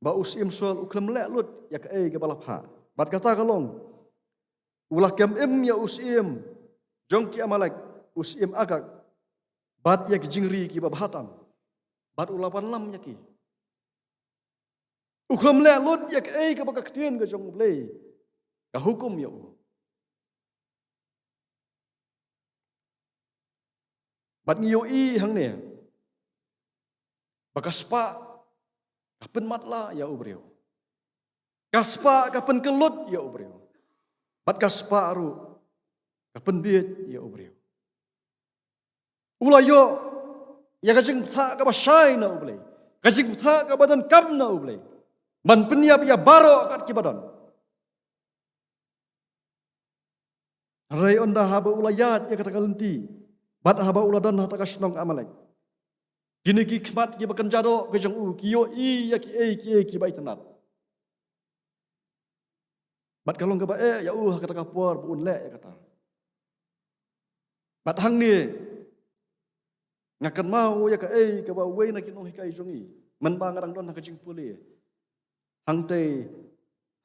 ba u Syiem Saul u khlem leh lut ïa kaei kaba la phah. Bad kata ka long, u la kem im ïa u syiem jong ki Amalek, u syiem Agag, bad ïa ki jingri kiba bha tam, bad u la wanlam ïa ki. U khlem leh lut ïa kaei kaba ka ktien ka jong U Blei ka hukum ïa u. Bad ngi ïohi hangne ba ka spah ka pynmatlah ïa u briew. Ka spah ka pynkyllut ïa u briew, bad ka spah ruh ka pynbieit ïa u briew. U la ïoh ïa ka jingbthah kaba shai na U Blei, ka jingbthah kaba donkam na U Blei, ban pynïap ïa baroh kat kiba don. Hynrei ynda haba u la ïaid ïa kata ka lynti, bad haba u la don ha kata ka shnong Amalek, kine ki khmat kiba kynja doh ki jong u ki ïohi ïa kiei kiei kiba itynnad. Bad ka long kaba eh ïa u ha kata ka por ba un leh ïa kata. Bad hangne nga kynmaw ïa kaei kaba uwei na ki nonghikai jong ngi, mynba nga dang don ha ka jingpule hangtei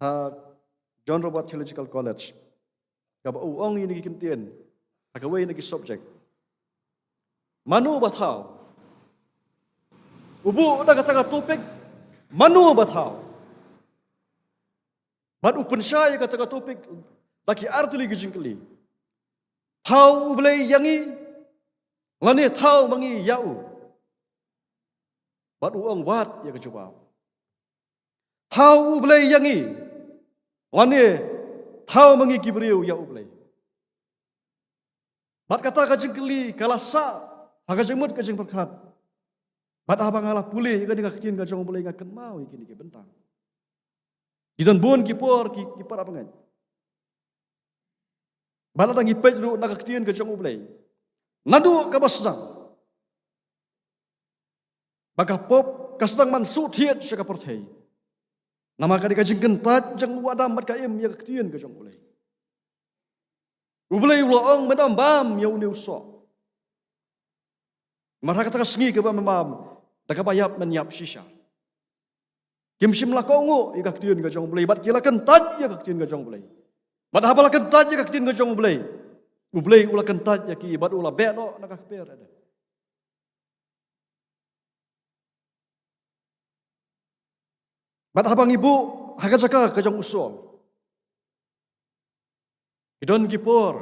ha John Roberts Theological College, kaba u ong ïa kine ki kyntien ha kawei na ki subject. Mano ba thaw? U buh da kata ka topic, mano ba thaw? Bad u pynshai ïa kata ka topic da ki artylli ki jingkylli: Thaw U Blei ïa ngi, lane thaw ma ngi ïa u? Bad u ong wat ïa ka jubab: Thaw U Blei ïa ngi, lane thaw ma ngi ki briew ïa U Blei? Bad kata ka jingkylli ka la sah ha ka jingmut ka jingpyrkhat. Bad haba nga la pule ïa kane ka ktien ka jong U Blei, nga kynmaw ïa kine ki bynta. Ki don bun ki por ki, ki para bangeit. Bad lada ngi peit ruh na ka ktien ka jong U Blei, naduh kaba sdang ba ka pop ka sdang ban shu thied sha ka pyrthei, namar ka dei ka jingkyntait jong u Adam bad ka Im ïa ka ktien ka jong U Blei. U Blei u la ong, men ym bam ïa une u soh, namar ha kata ka sngi kaba men bam, da kaba ïap men ïap shisha. Kim shym la kohnguh ïa ka ktien ka jong U Blei, bad ki la kyntait ïa ka ktien ka jong U Blei. Bad haba la kyntait ïa ka ktien ka jong U Blei, U Blei u la kyntait ïa ki bad u la beh noh na ka kper Eden. Bad haba ngi buh ha ka jaka ka jong u Saul, ki don ki por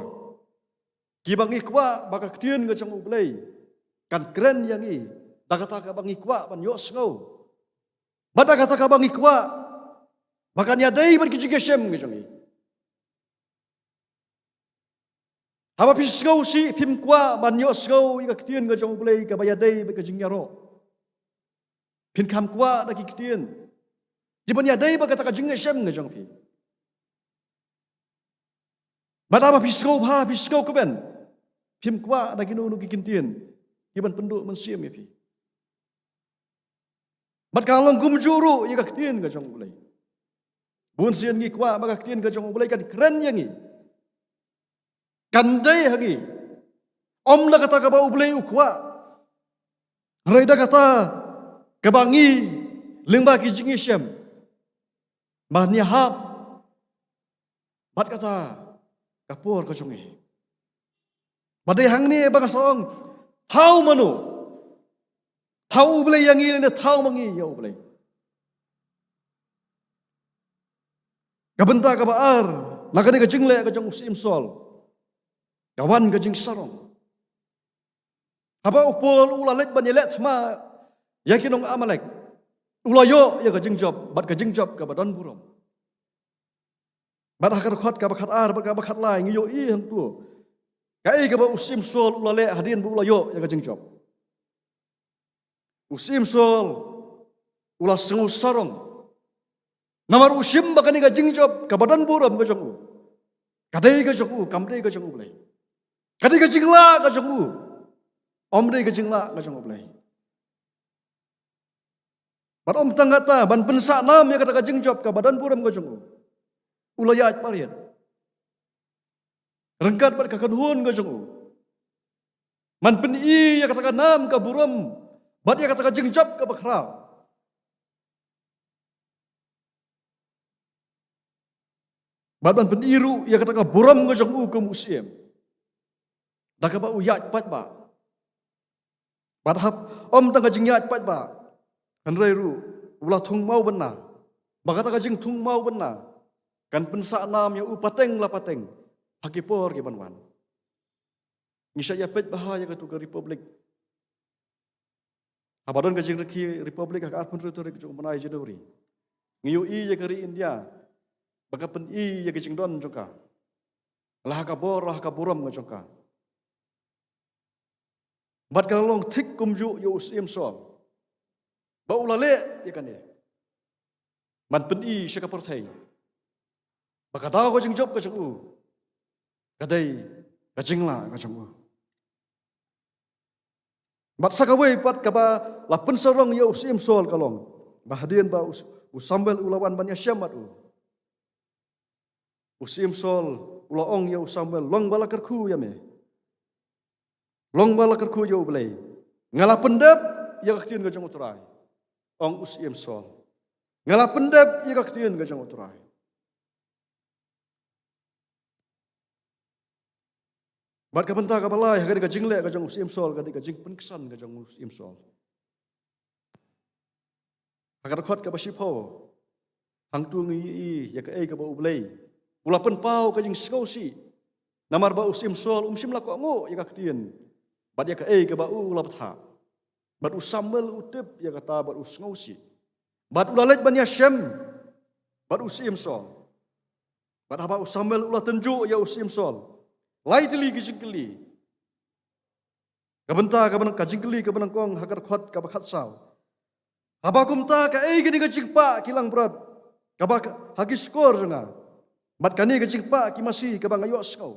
kiba ngi kwah ba ka ktien ka jong U Blei kan kren ïa ngi da kata kaba ngi kwah ban ïohsngew, bad da kata kaba ngi kwah ba kan ïadei bad ki jingïashem ka jong ngi. Haba phi sngewsih phim kwah ban ïohsngew ïa ka ktien ka jong U Blei kaba ïadei bad ka jingïaroh. Phin kham kwah da ki ktien kiban ïadei bad kata ka jingïashem ka jong phi. Bad haba phi sngewbha, phi sngewkmen, phim kwah da kino kino ki ktien kiban pynduh mynsiem ïa phi. Bad ka long kumjuh ruh ïa ka ktien ka jong U Blei. Bun sien ngi kwah ba ka ktien ka jong U Blei kan kren ïa ngi, kan dei ha ngi, ym da kata kaba U Blei u kwah, hynrei da kata kaba ngi lyngba ki jingïashem ba ngi hap bad kata ka por ka jong ngi. Ba dei hangne ba nga sa ong, thaw mano? Thaw U Blei ïa ngi lane thaw ma ngi ïa U Blei? Ka bynta kaba ar na kane ka jingleh ka jong u Syiem Saul, ka wan ka jingsarong. Haba u Paul u la leit ban ïaleh thma ïa ki nong Amalek, u la ïoh ïa ka jingjop, bad ka jingjop kaba don burom. Bad ha ka dkhot kaba khatar bad kaba khatlai ngi ïohi hangto kaei kaba u Syiem Saul u la leh hadien ba u la ïoh ïa ka jingjop. U Syiem Saul u la sngew sarong, namar u shim ba kane ka jingjop kaba don burom ka jong u, ka dei ka jong u, kam dei ka jong U Blei. Ka dei ka jinglah ka jong u, ym dei ka jinglah ka jong U Blei. Bad ym tang kata, ban pynsah nam ïa kata ka jingjop kaba don burom ka jong u, u la ïaid pariat ryngkat bad ka kynhun ka jong u, ban pyni ïa kata ka nam ka burom bad ïa kata ka jingjop kaba khraw, bad ban pyni ruh ïa kata ka burom ka jong u kum u syiem da kaba u ïaid paidbah. Bad hap, ym tang ka jingïaid paidbah, hynrei ruh u la thung mawbynna, ba kata ka jingthung mawbynna kan pynsah nam ïa u pateng la pateng ha ki por kiban wan. Ngi sa ïa peit bha ïa katu ka Republic. Haba don ka jingrkhie Republic ha ka arphew hynriew tarik jong u bnai January, ngi ïohi ïa ka ri India ba ka pyni ïa ka jingdon jong ka, la ha ka bor, la ha ka burom ka jong ka. Bad ka la long thik kumjuh ïa u Syiem Saul ba u la leh ïa kane ban pyni sha ka pyrthei ba ka daw ka jingjop ka jong u ka dei ka jinglah ka jong u. Bad sa kawei pat kaba la pynsarong ïa u Syiem Saul ka long ba hadien ba u, u Samuel u la wan ban ïashem bad u, u Syiem Saul u la ong ïa u Samuel, "Long ba la kyrkhu ïa me, long ba la kyrkhu ïa U Blei, nga la pyndep ïa ka ktien ka jong U Trai." Ong u Syiem Saul, "Nga la pyndep ïa ka ktien ka jong U Trai." Bad ka bynta kaba lai ha kane ka jingleh ka jong u Syiem Saul ka dei ka jingpynksan ka jong u Syiem Saul. Ha ka dkhot kaba shiphew, hangto ngi ïohi ïa kaei kaba U Blei u la pynpaw ka jingsngewsih, namar ba u Syiem Saul um shym la kohnguh ïa ka ktien bad ïa kaei kaba u la bthah. Bad u Samuel u tip ïa kata bad u sngewsih, bad u la leit ban ïashem bad u Syiem Saul. Bad haba u Samuel u la tynjuh ïa u Syiem Saul, lai tylli ki jingkylli. Ka bynta kaba nyngkong, ka jingkylli kaba nyngkong ha ka dkhot kaba khatsaw, "Haba kumta kaei kane ka jingpah ki langbrot kaba ka, ha ki shkor jong nga, bad kane ka jingpah ki masi kaba nga ïohsngew?"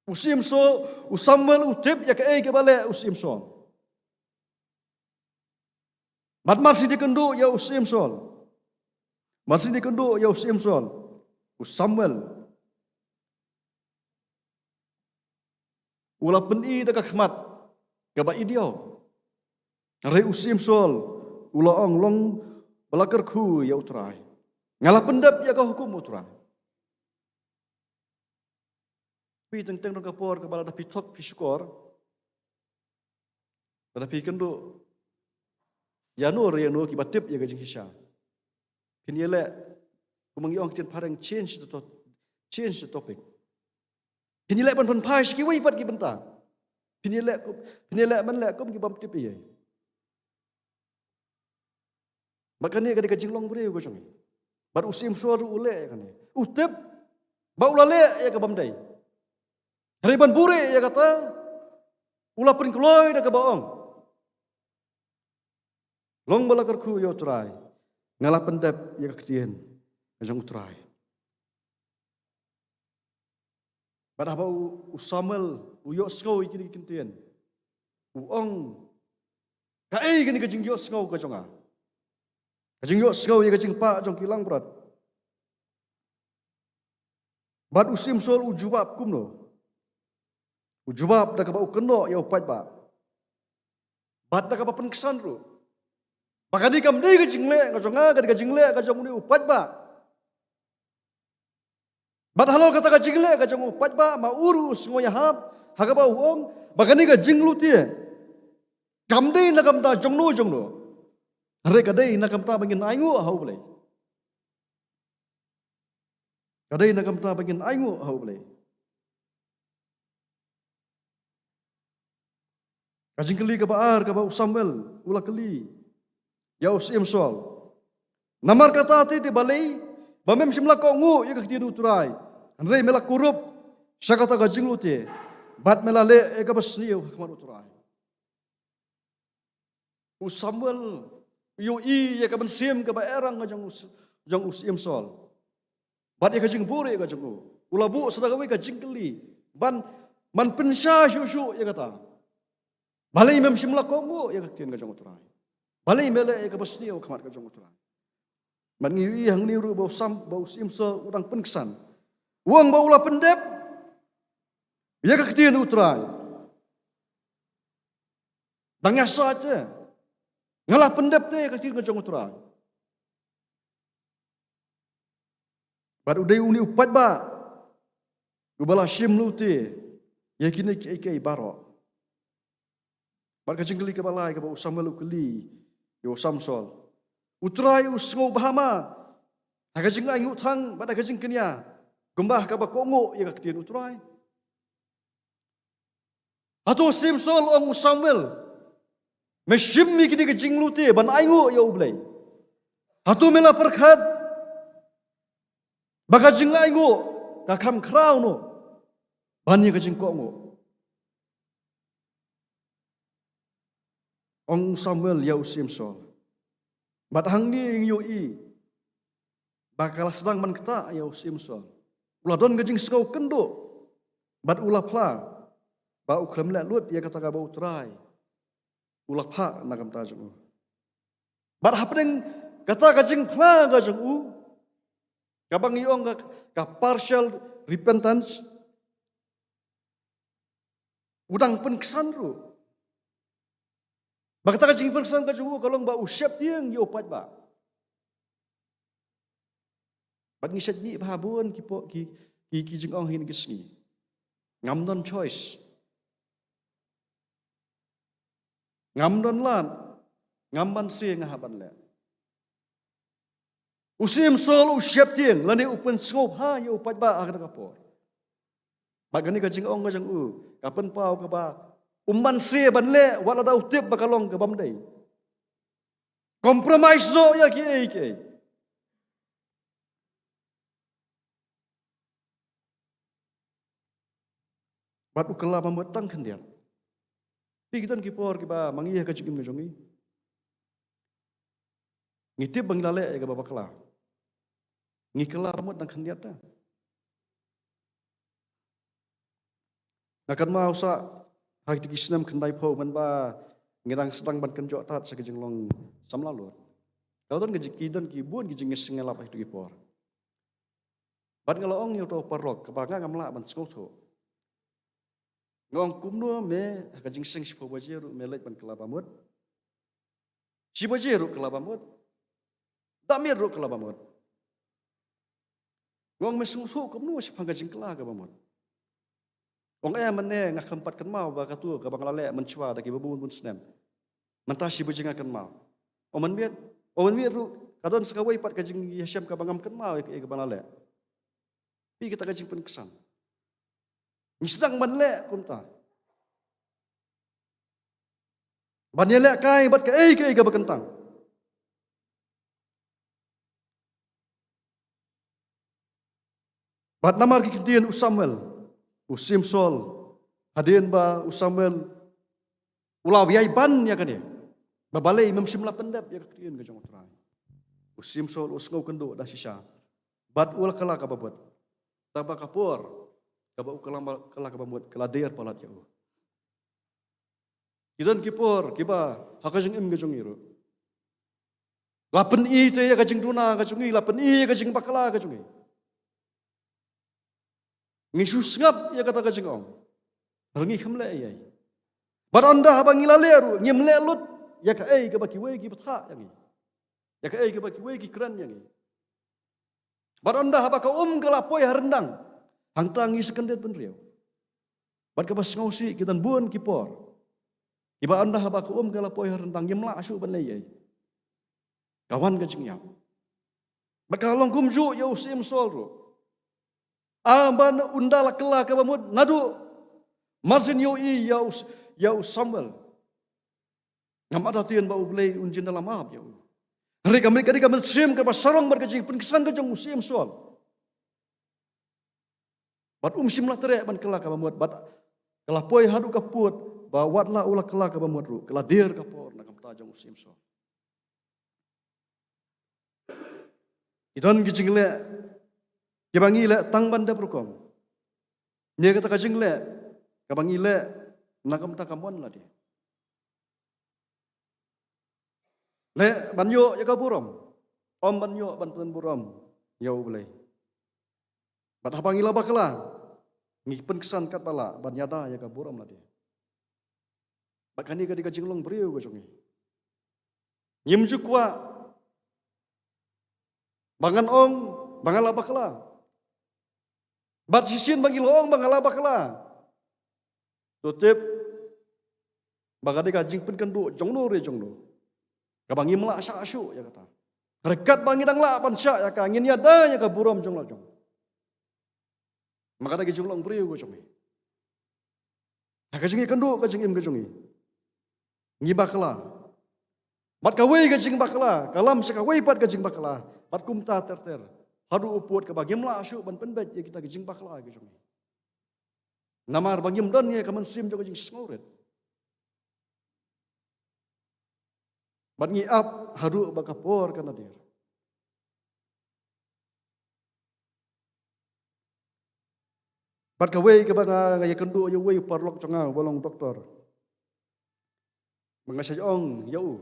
U Syiem Saul, u Samuel u tip ïa kaei kaba leh u Syiem Saul. Bad mar shu ïakynduh ïa u Syiem Saul, mar shu ïakynduh ïa u Syiem Saul, u Samuel u la pyni da ka khmat kaba idiaw. Hynrei u Syiem Saul u la ong, "Long ba la kyrkhu ïa U Trai, nga la pyndep ïa ka hukum U Trai." Phi teng teng ruh ka por kaba lada phi thok phi shukor, lada phi kynduh ïano re ïano kiba tip ïa ka jingshisha, phin ïaleh, kumba ngi ong ktien phareng, change the to-, change the topic. Phin ïaleh ban pynphai sha kiwei pat ki bynta. Phin ïaleh kum, phin ïaleh ban leh kum ki bym tip ei ei. Bad kane ka dei ka jinglong briew ka jong ngi. Bad u Syiem Saul ruh u leh ïa kane. U tip ba u la leh ïa ka bym dei. Hynrei ban buhrieh ïa kata, u la pynkloi da kaba ong, "Long ba la kyrkhu ïa U Trai, nga la pyndep ïa ka ktien ka jong U Trai." Bad haba u, u Samuel u ïohsngew ïa kine ki ktien, u ong, "Kaei kane ka jingïohsngew ka jong nga, ka jingïohsngew ïa ka jingpah jong ki langbrot?" Bad u Syiem Saul u jubab kumno? U jubab da kaba u kynnoh ïa u paidbah, bad da kaba pynksan ruh, ba kane kam dei ka jingleh ka jong nga, ka dei ka jingleh ka jong une u paidbah. Bad halor kata ka jingleh ka jong u paidbah, ma u ruh u sngew ïahap ha kaba u ong ba kane ka jinglute kam dei na ka bynta jongno jongno, hynrei ka dei na ka bynta ba ngin ainguh ha U Blei. Ka dei na ka bynta ba ngin ainguh ha U Blei. Ka jingkylli kaba ar kaba u Samuel u la kylli ïa u Syiem Saul, "Namar kata te, te balei ba mem shym la kohnguh ïa ka ktien U Trai, hynrei me la kurup sha kata ka jinglute, bad me la leh ïa kaba sniew ha khmat U Trai?" U Samuel u ïohi ïa ka mynsiem kaba erang ka jong u, jong u Syiem Saul, bad ïa ka jingbuhrieh ka jong u. U la buh sa da kawei ka jingkylli ban, ban pynshai shuh shuh ïa kata. "Balei mem shym la kohnguh ïa ka ktien ka jong U Trai? Balei me leh ïa kaba sniew ha khmat ka jong U Trai?" Bad ngi ïohi hangne ruh ba u Sam, ba u Syiem Saul u dang pynksan. U ong ba u la pyndep ïa ka ktien U Trai. Dang ïasaid te, "Nga la pyndep te ïa ka ktien ka jong U Trai." Bad u dei une u paidbah uba la shim lute ïa kine kiei kiei baroh. Bad ka jingkylli kaba lai kaba u Samuel u kylli ïa u Samson, U Trai u sngewbha ma ha ka jingainguh thang bad ha ka jingkñia, kumba ha kaba kohnguh ïa ka ktien U Trai? Hato Samson ong u Samuel, me shim ïa kine ki jinglute ban ainguh ïa U Blei? Hato me la pyrkhat Ba ka jingainguh ka kham khraw noh ban ïa ka jingkohnguh. Ong u Samuel ïa u Syiem Saul. Bad hangne ngi ïohi ba ka la sdang ban ktah ïa u Syiem Saul. U la don ka jingsngew kynduh bad u la phla ba u khlem leh lut ïa kata kaba U Trai u la phah na ka bynta jong u. Bad hapdeng kata ka jingphla ka jong u, kaba ngi ong ka, ka partial repentance, u dang pynksan ruh. Ba kata ka jingpynksan ka jong u ka long ba u sheptieng ïa u paidbah. Bad ngi shait mih bha bun ki po, ki, ki, ki jingong ha kine ki sngi. Ngam don choice. Ngam don lad, ngam banse, nga hap ban leh. U Syiem Saul u sheptieng lane u pynsngewbha ïa u paidbah ha kata ka por. Bad kane ka jingong ka jong u ka pynpaw kaba um banse ban leh wat lada u tip ba ka long ka bym dei. Compromise noh ïa kiei kiei. Bad u kylla bamut tang khyndiat. Te ki don ki por kiba ma ngi ha ka jingim ka jong ngi, ngi tip ba ngi la leh ïa kaba bakla. Ngi kylla bamut tang khyndiat te. Nga kynmaw sa ha kito ki snem khyndaiphew mynba ngi dang sdang ban kynjoh tad sha ka jinglong samla lut. Ka don ka jing, ki don ki bun ki jingïaseng ïalap ha kito ki por. Bad nga la ong ïa uto u paralok kaba nga ngam lah ban sngewthuh. Nga ong kumno me ha ka jingseng shiphew baje ruh me leit ban kylla bamut. Shi baje ruh kylla bamut. Da miet ruh kylla bamut. Nga ong me sngewthuh kumno shaphang ka jingkylla ka bamut. Ong eh mynne nga khlem pat kynmaw ba kato kaba nga la leh mynshuwa da kiba bun bun snem. Mynta shi baje nga kynmaw. Ong mynmiet, ong mynmiet ruh ka don sa kawei pat ka jingïashem kaba ngam kynmaw ïa kaei kaba nga la leh. Phi kata ka jingpynksan. Ngi sdang ban leh kumta. Ban ïalehkai bad kaei kaei kaba kyntang. Bad namar ki ktien u Samuel, u Syiem Saul, hadien ba u Samuel u la ïai ban ïa kane, ba balei mem shym la pyndep ïa ka ktien ka jong U Trai. U Syiem Saul u sngew kynduh da shisha bad u la kylla ka bamut. Tangba ka por kaba u kylla, kylla ka bamut ka la dier palat ïa u. Ki don ki por kiba ha ka jingim ka jong ngi ruh la pyni te ïa ka jingduna ka jong ngi, la pyni ïa ka jingbakla ka jong ngi. Ngi shu sngap ïa kata ka jingong, hynrei ngi khlem leh ei ei. Bad ynda haba ngi la leh ruh ngim leh lut ïa kaei kaba kiwei ki bthah ïa ngi, ïa kaei kaba kiwei ki kren ïa ngi. Bad ynda haba ka um ka la poi ha ryndang, hangta ngi sa kyndit bynriew. Bad kaba sngewsih ki don bun ki por kiba ynda haba ka um ka la poi ha ryndang ngim lah shuh ban leh ei ei. Ka wan ka jingïap. Bad ka long kumjuh ïa u Syiem Saul ruh. Haba ynda la kylla ka bamut naduh marsien ïohi ïa u, ïa u Samuel. Ngam artatien ba U Blei un jin da la map ïa u. Hynrei ka mih ka dei ka mynsiem kaba sarong bad ka jingpynksan ka jong u Syiem Saul. Bad um shym la treh ban kylla ka bamut bad ka la poi haduh ka pud ba wat la u la kylla ka bamut ruh ka la dier ka por na ka bynta jong u Syiem Saul. Ki don ki jingleh kiba ngi leh tang ban dep rukom. Ne kata ka jingleh kaba ngi leh na ka bynta ka mon lade. Leh ban ïoh ïa ka burom, ym ban ïoh ban pynburom ïa U Blei. Bad haba ngi la bakla ngi pynksan katba lah ban ïada ïa ka burom lade. Bad kane ka dei ka jinglong briew ka jong ngi. Ngim ju kwah ba ngan ong ba nga la bakla. Bad shisien ba ngi la ong ba nga la bakla, to tip ba ka dei ka jingpynkynduh jongno re jongno kaba ngim lah shah shuh ïa kata. Hynrei katba ngi dang lah ban shah ïa ka ngin ïada ïa ka burom jong la jong. Ma ka dei ka jinglong briew ka jong ngi. Ha ka jingïakynduh ka jingim ka jong ngi, ngi bakla. Bad kawei ka jingbakla ka lam sha kawei pat ka jingbakla. Bad kumta ter ter. haduh u pud kaba ngim lah shuh ban pynbeit ïa kita ki jingbakla ki jong ngi. Namar ba ngim don ïa ka mynsiem jong ka jingsngewrit. Bad ngi ap haduh ba ka por ka nadir. Bad kawei kaba nga, nga ïakynduh ïa uwei u paralok jong nga uba long doktor. Ba nga sa ong ïa u,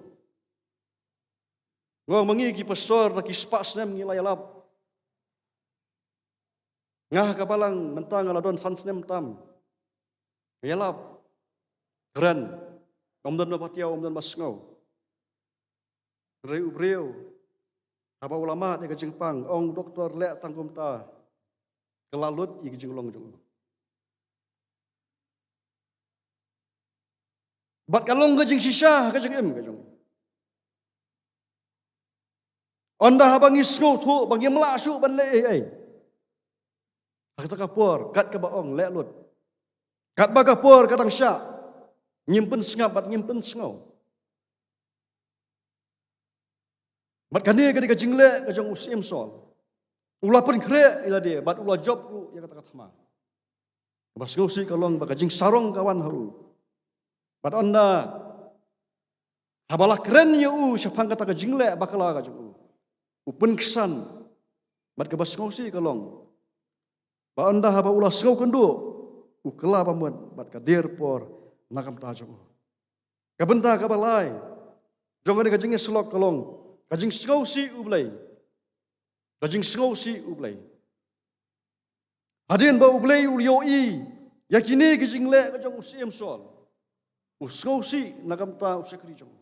nga ong ma ngi ki pastor da ki spah snem ngi la ïalap. Nga ha ka balang mynta nga la don san snem tam. Nga ïalap kren. Ym don ba patiaw, ym don ba sngew. Hynrei u briew haba u la mad ïa ka jingpang, ong u doktor leh tang kumta, ka la lut ïa ka jinglong jong u. Bad ka long ka jingshisha ha ka jingim ka jong u. Ynda haba ngi sngewthuh ba ngim lah shuh ban leh ei ei, ha kata ka por kat kaba ong leh lut, katba ka por ka dang shah, ngim pynsngap bad ngim pynsngew. Bad kane ka dei ka jingleh ka jong u Syiem Saul. U la pynkhreh ïa lade bad u la jop ruh ïa kata ka thma. Kaba sngewsih ka long ba ka jingsarong ka wan ha u. Bad ynda haba la kren ïa u shaphang kata ka jingleh bakla ka jong u, u pynksan. Bad kaba sngewsih ka long ba ynda haba u la sngewkynduh, u kylla bamut bad ka dier por na ka bynta jong u. Ka bynta kaba lai jong kane ka jingïasyllok ka long ka jingsngewsih U Blei. Ka jingsngewsih U Blei. Hadien ba U Blei u ïohi ïa kine ki jingleh ka jong u Syiem Saul, u sngewsih na ka bynta u shakri jong u.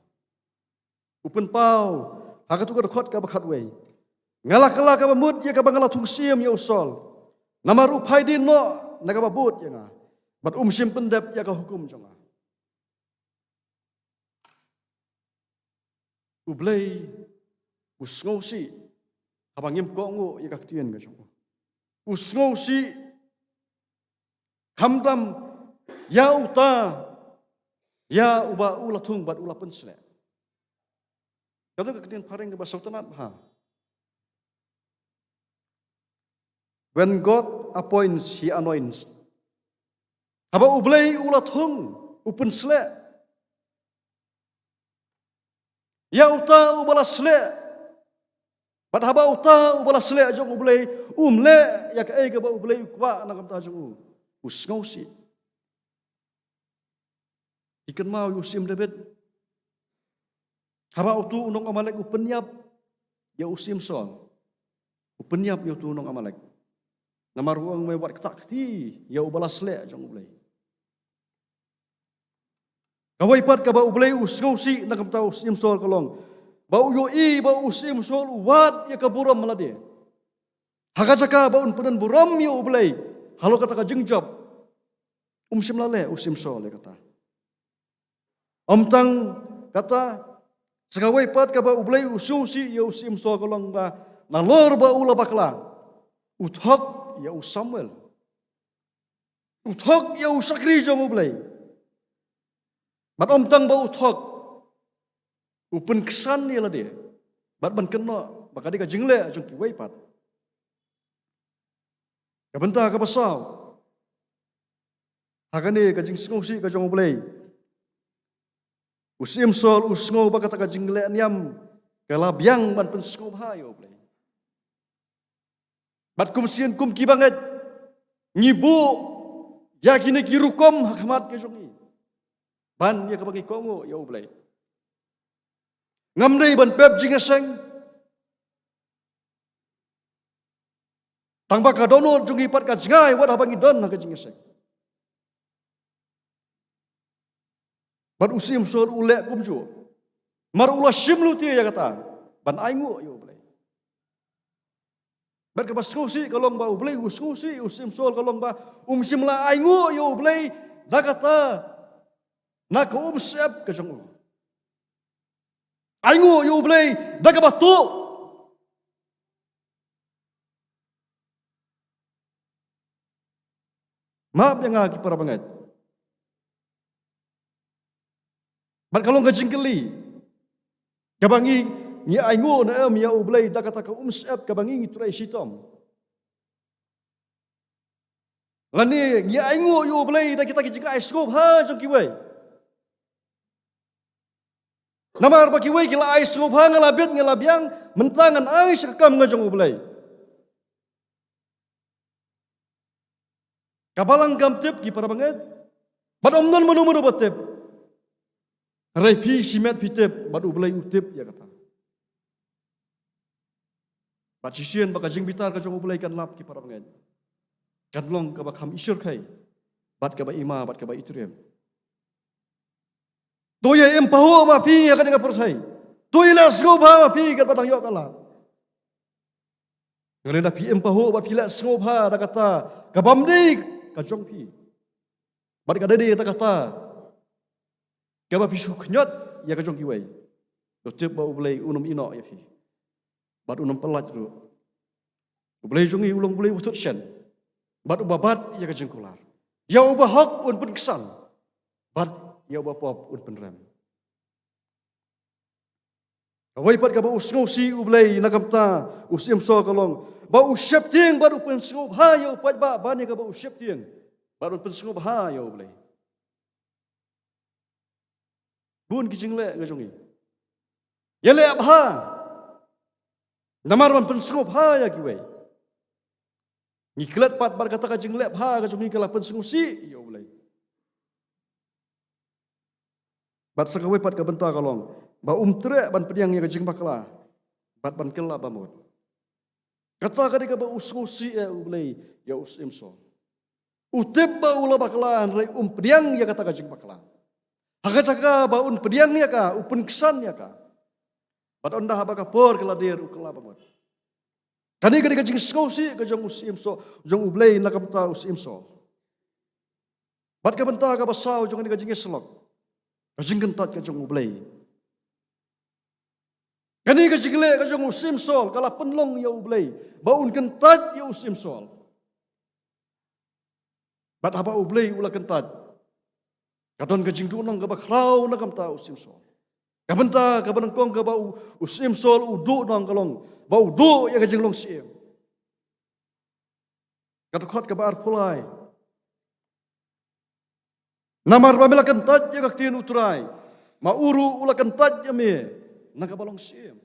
U pynpaw ha katu ka dkhot kaba khatwei, nga la kylla kaba mut ïa kaba nga la thung syiem ïa u Saul, namar u phai dien noh na kaba bud ïa nga bad um shym pyndep ïa ka hukum jong nga. U Blei u sngewsih haba ngim kohnguh ïa ka ktien ka jong u. U sngewsih khamtam ïa uta, ïa uba u la thung bad u la pynsleh. Kata ka ktien phareng kaba sngewtynnat bha. When God appoints, he anoints. Haba U Blei u la thung, u pynsleh. Ïa uta uba la sleh. Bad haba uta uba la sleh jong U Blei um leh ïa kaei kaba U Blei u kwah na ka bynta jong u, u sngewsih. Phi kynmaw ïa u Syiem David. Haba utu u nong Amalek u pynïap ïa u Syiem Saul, u pynïap ïa utu u nong Amalek. Namar u ong, me wat ktah kti ïa uba la sleh jong U Blei. Kawei pat kaba U Blei u sngewsih na ka bynta u Syiem Saul ka long ba u ïohi ba u Syiem Saul u wad ïa ka burom lade ha ka jaka ba un pyndon burom ïa U Blei halor kata ka jingjop. Um shym la leh u Syiem Saul ïa kata. Ym tang kata, sa kawei pat kaba U Blei u sngewsih ïa u Syiem Saul ka long ba nalor ba u la bakla, u thok ïa u Samuel. U thok ïa u shakri jong U Blei. Bad ym tang ba u thok, u pynksan ïa lade bad ban kynnoh ba ka dei ka jingleh jong kiwei pat. Ka bynta kaba saw, ha kane ka jingsngewsih ka jong U Blei, u Syiem Saul u sngew ba kata ka jingleh niam ka la biang ban pynsngewbha ïa U Blei. Bad kum sien kum ki bangeit, ngi buh ïa kine ki rukom ha khmat ka jong ngi ban ïa kaba ngi kohnguh ïa U Blei. Ngam dei ban pep jingïaseng, tang ba ka dohnud jong ngi pat ka jngai wat haba ngi don ha ka jingïaseng. Bad u Syiem Saul u leh kumjuh. Namar u la shim lute ïa kata ban ainguh ïa U Blei. Bad kaba sngewsih ka long ba U Blei u sngewsih ïa u Syiem Saul ka long ba um shym la ainguh ïa U Blei da kata na ka umsyep ka jong u. Ainguh ïa U Blei da kaba tuh. Map ïa nga ki para bangeit. Bad ka long ka jingkylli kaba ngi ngi ainguh ne em ïa U Blei da kata ka umsyep kaba ngi ngi trei shitom? Lane ngi ainguh ïa U Blei da kita ki jingai sngewbha jong kiwei? Namar ba kiwei ki la ai sngewbha, nga la bit, nga la biang, mynta ngan ai sha ka kam nga jong U Blei. Ka Balang kam tip, ki para bangeit. Bad ym don mano mano ba tip. Hynrei phi shimet phi tip, bad U Blei u tip ïa kata. Bad shisien ba ka jingbitar ka jong U Blei kan lap, ki para bangeit, kan long kaba kham ishyrkhei, bad kaba ima, bad kaba itriem. To ïa im pahuh ma phi ïa kane ka pyrthei. To ïa leh sngewbha ma phi katba dang ïoh ka lad. Hynrei lada phi im pahuh bad phi leh sngewbha da kata ka bym dei ka jong phi, bad ka dei da kata kaba phi shu khñiot ïa ka jong kiwei, to tip ba U Blei un ym ïehnoh ïa phi, bad un ym pyllait ruh. U Blei jong ngi u long U Blei uba thut shen, bad uba bat ïa ka jingkular. Ïa uba hok un pynksan, bad ïa uba pop un pynrem. Kawei pat kaba u sngewsih U Blei na ka bynta u Syiem Saul ka long ba u sheptieng bad u pynsngewbha ïa u paidbah, ban ïa kaba u sheptieng bad u pynsngewbha ïa U Blei. Bun ki jingleh nga jong ngi, ïa leh bha namar ban pynsngewbha ïa kiwei. Ngi klet pat bad kata ka jingleh bha ka jong ngi ka la pynsngewsih ïa U Blei. Bad sa kawei pat ka bynta ka long ba um treh ban pdiang ïa ka jingbakla bad ban kylla bamut. Kata ka dei kaba u sngewsih ïa U Blei ïa u Syiem Saul. U tip ba u la bakla, hynrei um pdiang ïa kata ka jingbakla. Ha ka jaka ba un pdiang ïa ka, u pynksan ïa ka. Bad ynda haba ka por ka la dier, u kylla bamut. Kane ka dei ka jingsngewsih ka jong u Syiem Saul, jong U Blei na ka bynta u Syiem Saul. Bad ka bynta kaba saw jong kane ka jingïasyllok, ka jingkyntait ka jong U Blei. Kane ka jingleh ka jong u Syiem Saul ka la pynlong ïa U Blei ba un kyntait ïa u Syiem Saul. Bad haba U Blei u la kyntait, ka don ka jingduhnong kaba khraw na ka bynta u Syiem Saul. Ka bynta kaba nyngkong kaba u, u Syiem Saul u duhnong ka long ba u duh ïa ka jinglong syiem. Ka dkhot kaba arphew lai: Namar ba me la kyntait ïa ka ktien U Trai, ma u ruh u la kyntait ïa me na kaba long syiem.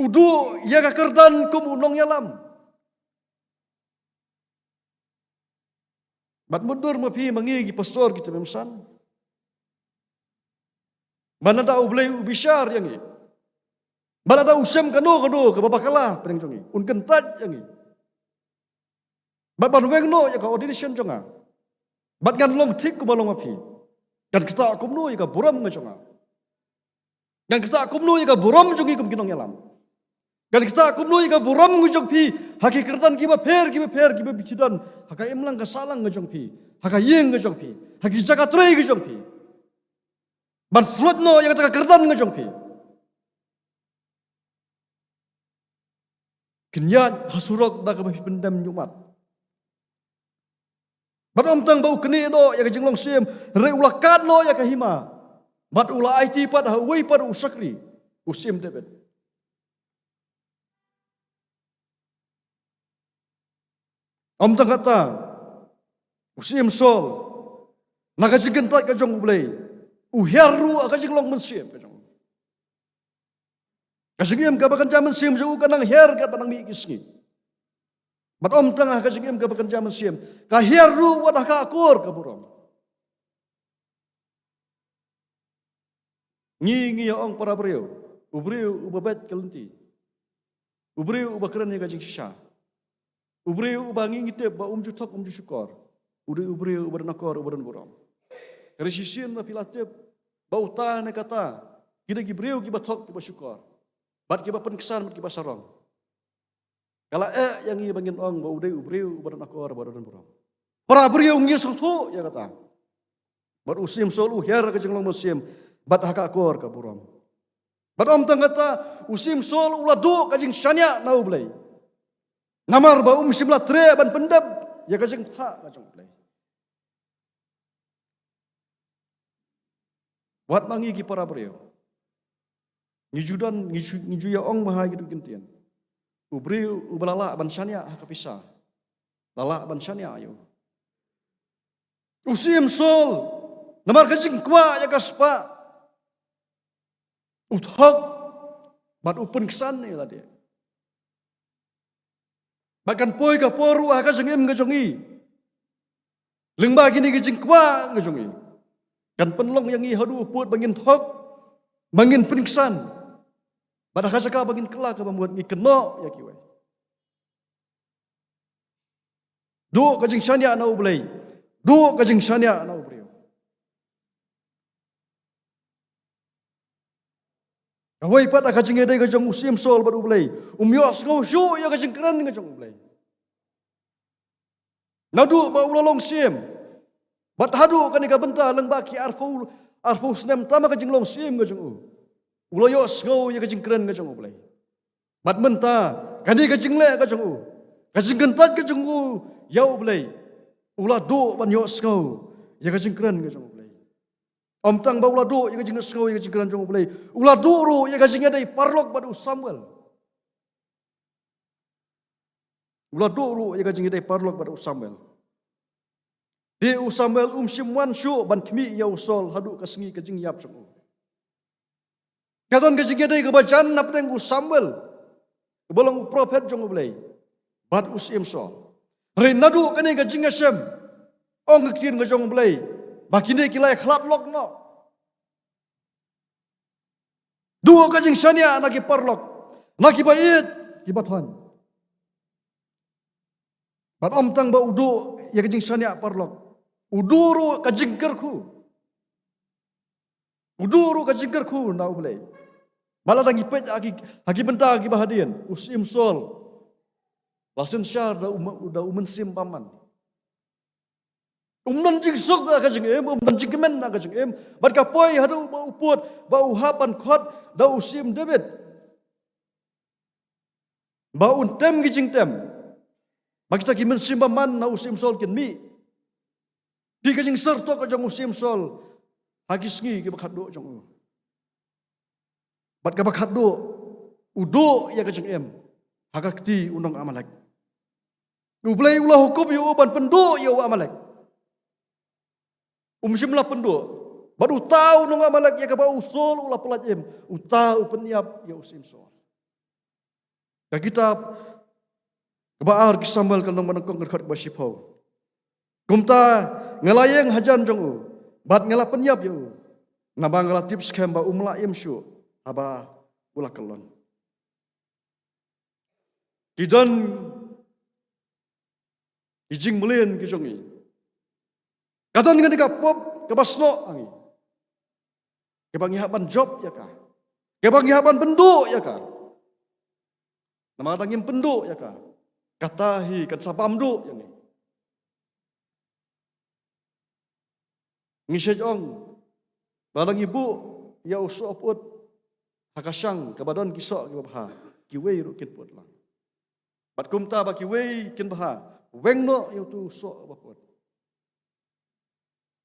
U duh ïa ka kyrdan kum u nongïalam. Bad mutdur ma phi ma ngi ki pastor ki tymmen san, ba lada U Blei u bishar ïa ngi, ba lada u shem kano kano kaba bakla pdeng jong ngi, un kyntait ïa ngi. Bad ban weng noh ïa ka ordination jong nga, bad ngan long thik kumba long ma phi, kan ktah kumno ïa ka burom nga jong nga? Kan ktah kumno ïa ka burom jong ngi kum ki nongïalam? Kan ktah kumno ïa ka burom nga jong phi ha ki kyrdan kiba pher kiba pher kiba phi don ha ka imlang ka sahlang nga jong phi, ha ka ïing nga jong phi, ha ki jaka trei nga jong phi, ban slot noh ïa kata ka kyrdan nga jong phi? Kynjat ha surok da kaba phi pyndem ñiuhmat. Bad ym tang ba u knieh noh ïa ka jinglong syiem, hynrei u la kad noh ïa ka hima, bad u la aiti pat ha uwei pat u shakri, u Syiem David. Ym tang kata, u Syiem Saul, na ka jingkyntait ka jong U Blei, u hiar ruh ha ka jinglong mynsiem ka jong u. Ka jingim kaba kynja mynsiem jong u ka nang hiar katba nang mih ki sngi. Bad ym tang ha ka jingim kaba kynja mynsiem, ka hiar ruh wat ha ka akor ka burom. Ngi, ngi ïa ong para briew, u briew uba beit ka lynti, u briew uba kren ïa ka jingshisha, u briew uba ngi ngi tip ba um ju thok um ju shukor, u dei u briew uba don akor uba don burom. Hynrei shisien ba phi la tip ba uta ne kata ki dei ki briew kiba thok kiba shukor, bad kiba pynksan bad kiba sarong. Ka la eh ïa ngi ba ngin ong ba u dei u briew uba don akor uba don burom. Para briew ngi sngewthuh ïa kata. Bad u Syiem Saul u hiar ha ka jinglong mynsiem bad ha ka akor ka burom. Bad ym tang kata, u Syiem Saul u la duh ka jingshaniah na U Blei, namar ba um shym la treh ban pyndep ïa ka jingpynthah ka jong U Blei. Wat ma ngi ki para briew, Ngi ju don, ngi ju, ngi ju ïa ong bha ïa ki duh ki ktien. U briew uba la lah ban shaniah ha ka pisa, la lah ban shaniah ïa u. U Syiem Saul, namar ka jingkwah ïa ka spah, u thok bad u pynksan ïa lade. Bad kan poi ka por ruh ha ka jingim ka jong ngi, lyngba kine ki jingkwah ka jong ngi, kan pynlong ïa ngi haduh u pud ba ngin thok, ba ngin pynksan. Bad ha ka jaka ba ngin kylla kaba mut, ngi kynnoh ïa kiwei. Duh ka jingshaniah na U Blei, duh ka jingshaniah na u briew. Kawei pat ha ka jingïadei ka jong u Syiem Saul bad U Blei, um ïohsngew shuh ïa ka jingkren ka jong U Blei. Naduh ba u la long syiem bad haduh kane ka bynta, lyngba ki arphew, arphew snem tam ha ka jinglong syiem ka jong u, u la ïohsngew ïa ka jingkren ka jong U Blei. Bad mynta, kane ka jingleh ka jong u, ka jingkyntait ka jong u ïa U Blei, u la duh ban ïohsngew ïa ka jingkren ka jong U Blei. Ym tang ba u la duh ïa ka jingsngew ïa ka jingkren jong U Blei, u la duh ruh ïa ka jingïadei paralok bad u Samuel. U la duh ruh ïa ka jingïadei paralok bad u Samuel. Te u Samuel um shym wan shuh ban khmih ïa u Saul haduh ka sngi ka jingïap jong u. Ka don ka jingïadei kaba jan hapdeng u Samuel, uba long u prophet jong U Blei, bad u Syiem Saul. Hynrei naduh kane ka jingïashem, ong ka ktien ka jong U Blei, ba kine ki la ïakhlad lok noh. Duh ka jingshaniah na ki paralok, na kiba ïeit, kiba thoiñ. Bad ym tang ba u duh ïa ka jingshaniah paralok, u duh ruh ka jingkyrkhu. U duh ruh ka jingkyrkhu na U Blei. Bad lada ngi peit ha ki, ha ki bynta kiba hadien, u Syiem Saul la synshar da u, da u mynsiem bymman. Um don jingsuk ha ka jingim, um don jingkmen ha ka jingim. Bad ka poi haduh ba u pud, ba u hap ban khot da u Syiem David, ba un tem ki jingtem. Ba kita ki mynsiem bymman na u Syiem Saul kin mih. Phi, ka jingsertok ka jong u Syiem Saul ha ki sngi kiba khatduh jong u. Bad kaba khatduh, u duh ïa ka jingim ha ka kti u nong Amalek. U Blei u la hukum ïa u ban pynduh ïa u Amalek. Um shym la pynduh. Bad uta u nong Amalek ïa kaba u Saul u la pyllait im, uta u pynïap ïa u Syiem Saul. Ka kitab kaba ar ki Samuel ka lynnong ba nyngkong ka dkhot kaba shiphew. Kumta nga la ïeng hajan jong u, bad nga la pynïap ïa u, naba nga la tip skhem ba um lah im shuh haba u la kyllon. Ki don ki jingmlien ki jong ngi. Ka don kane ka pop kaba snoh ha ngi, kaba ngi hap ban jop ïa ka, kaba ngi hap ban pynduh ïa ka. Namar lada ngim pynduh ïa ka, kata hi kan sa bam duh ïa ngi. Ngi shait ong ba lada ngi buh ïa u soh pyut ha ka shang kaba don ki soh kiba bha, kiwei ruh kin pyut lang. Bad kumta ba kiwei kin bha, weng noh ïa utu u soh ba pyut.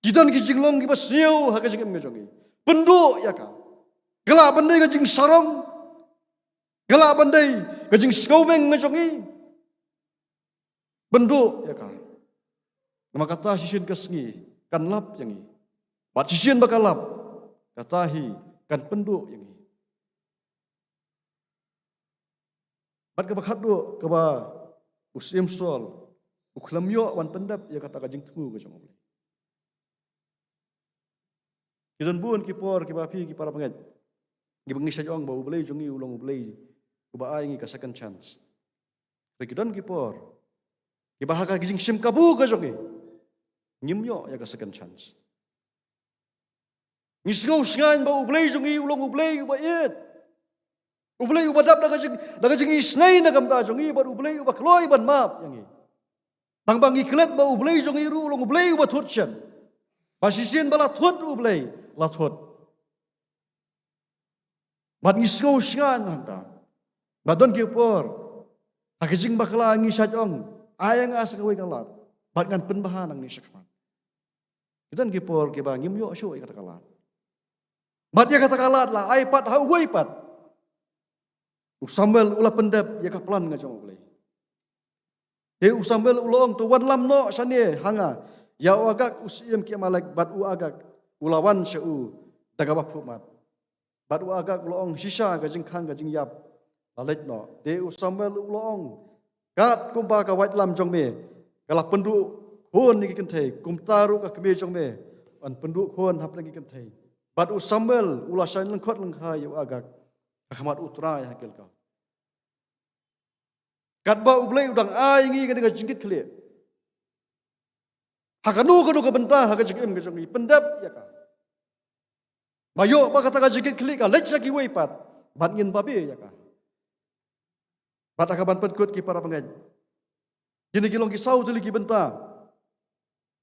Ki don ki jinglong kiba sniew ha ka jingim ka jong ngi. Pynduh ïa ka. Ka lah ban dei ka jingsarong, ka lah ban dei ka jingsngewmeng ka jong ngi. Pynduh ïa ka. Namar kata shisien ka sngi kan lap ïa ngi. Bad shisien ba ka lap, kata hi kan pynduh ïa ngi. Bad kaba khatduh, kaba u Syiem Saul u khlem ïoh ban pyndep ïa kata ka jingthmu ka jong U Blei. Ki don bun ki por kiba phi ki para bangeit, kiba ngi shait ong ba U Blei jong ngi u long U Blei uba ai ngi ka second chance. Hynrei ki don ki por kiba ha ka jingshim kabu ka jong ngi, ngim ïoh ïa ka second chance. Ngi sngew shngaiñ ba U Blei jong ngi u long U Blei uba ïeit, U Blei uba dap da ka jing, da ka jingisynei na ka bynta jong ngi, bad U Blei uba kloi ban map ïa ngi. Tang ba ngi klet ba U Blei jong ngi ruh u long U Blei uba thut shen. Ba shisien ba la thut U Blei, la thut. Bad ngi sngew shngaiñ hangta. Bad don ki por, ha ka jingbakla ngi shait ong, ai ïa nga sa kawei ka lad, bad ngan pynbha nangne shakhmat. Ki don ki por kiba ngim ïoh shuh ïa kata ka lad. Bad ïa kata ka lad la ai pat ha uwei pat. U Samuel u la pyndep ïa ka plan nga jong U Blei. Te u Samuel u la ong, to wan lam noh shane ha nga ïa u Agag u syiem ki Amalek. Bad u Agag u la wan sha u da kaba phuhmat. Bad u Agag u la ong, shisha ka jingkhang ka jingïap la leit noh. Te u Samuel u la ong, kat kumba ka waitlam jong me ka la pynduh khun ïa ki kynthei, kumta ruh ka kmie jong me yn pynduh khun hapdeng ki kynthei. Bad u Samuel u la shah lyngkhot lyngkhai ïa u Agag ha khmat U Trai ha Gilgal. Katba U Blei u dang ai ngi kane ka jingkitkhlieh ha kano kano ka bynta ha ka jingim ka jong ngi, pyndep ïa ka. Ba ïoh ba kata ka jingkitkhlieh ka leit sha kiwei pat, bad ngin babe ïa ka. Bad ha kaban pynkut, ki para bangeit, kine ki long ki saw tylli ki bynta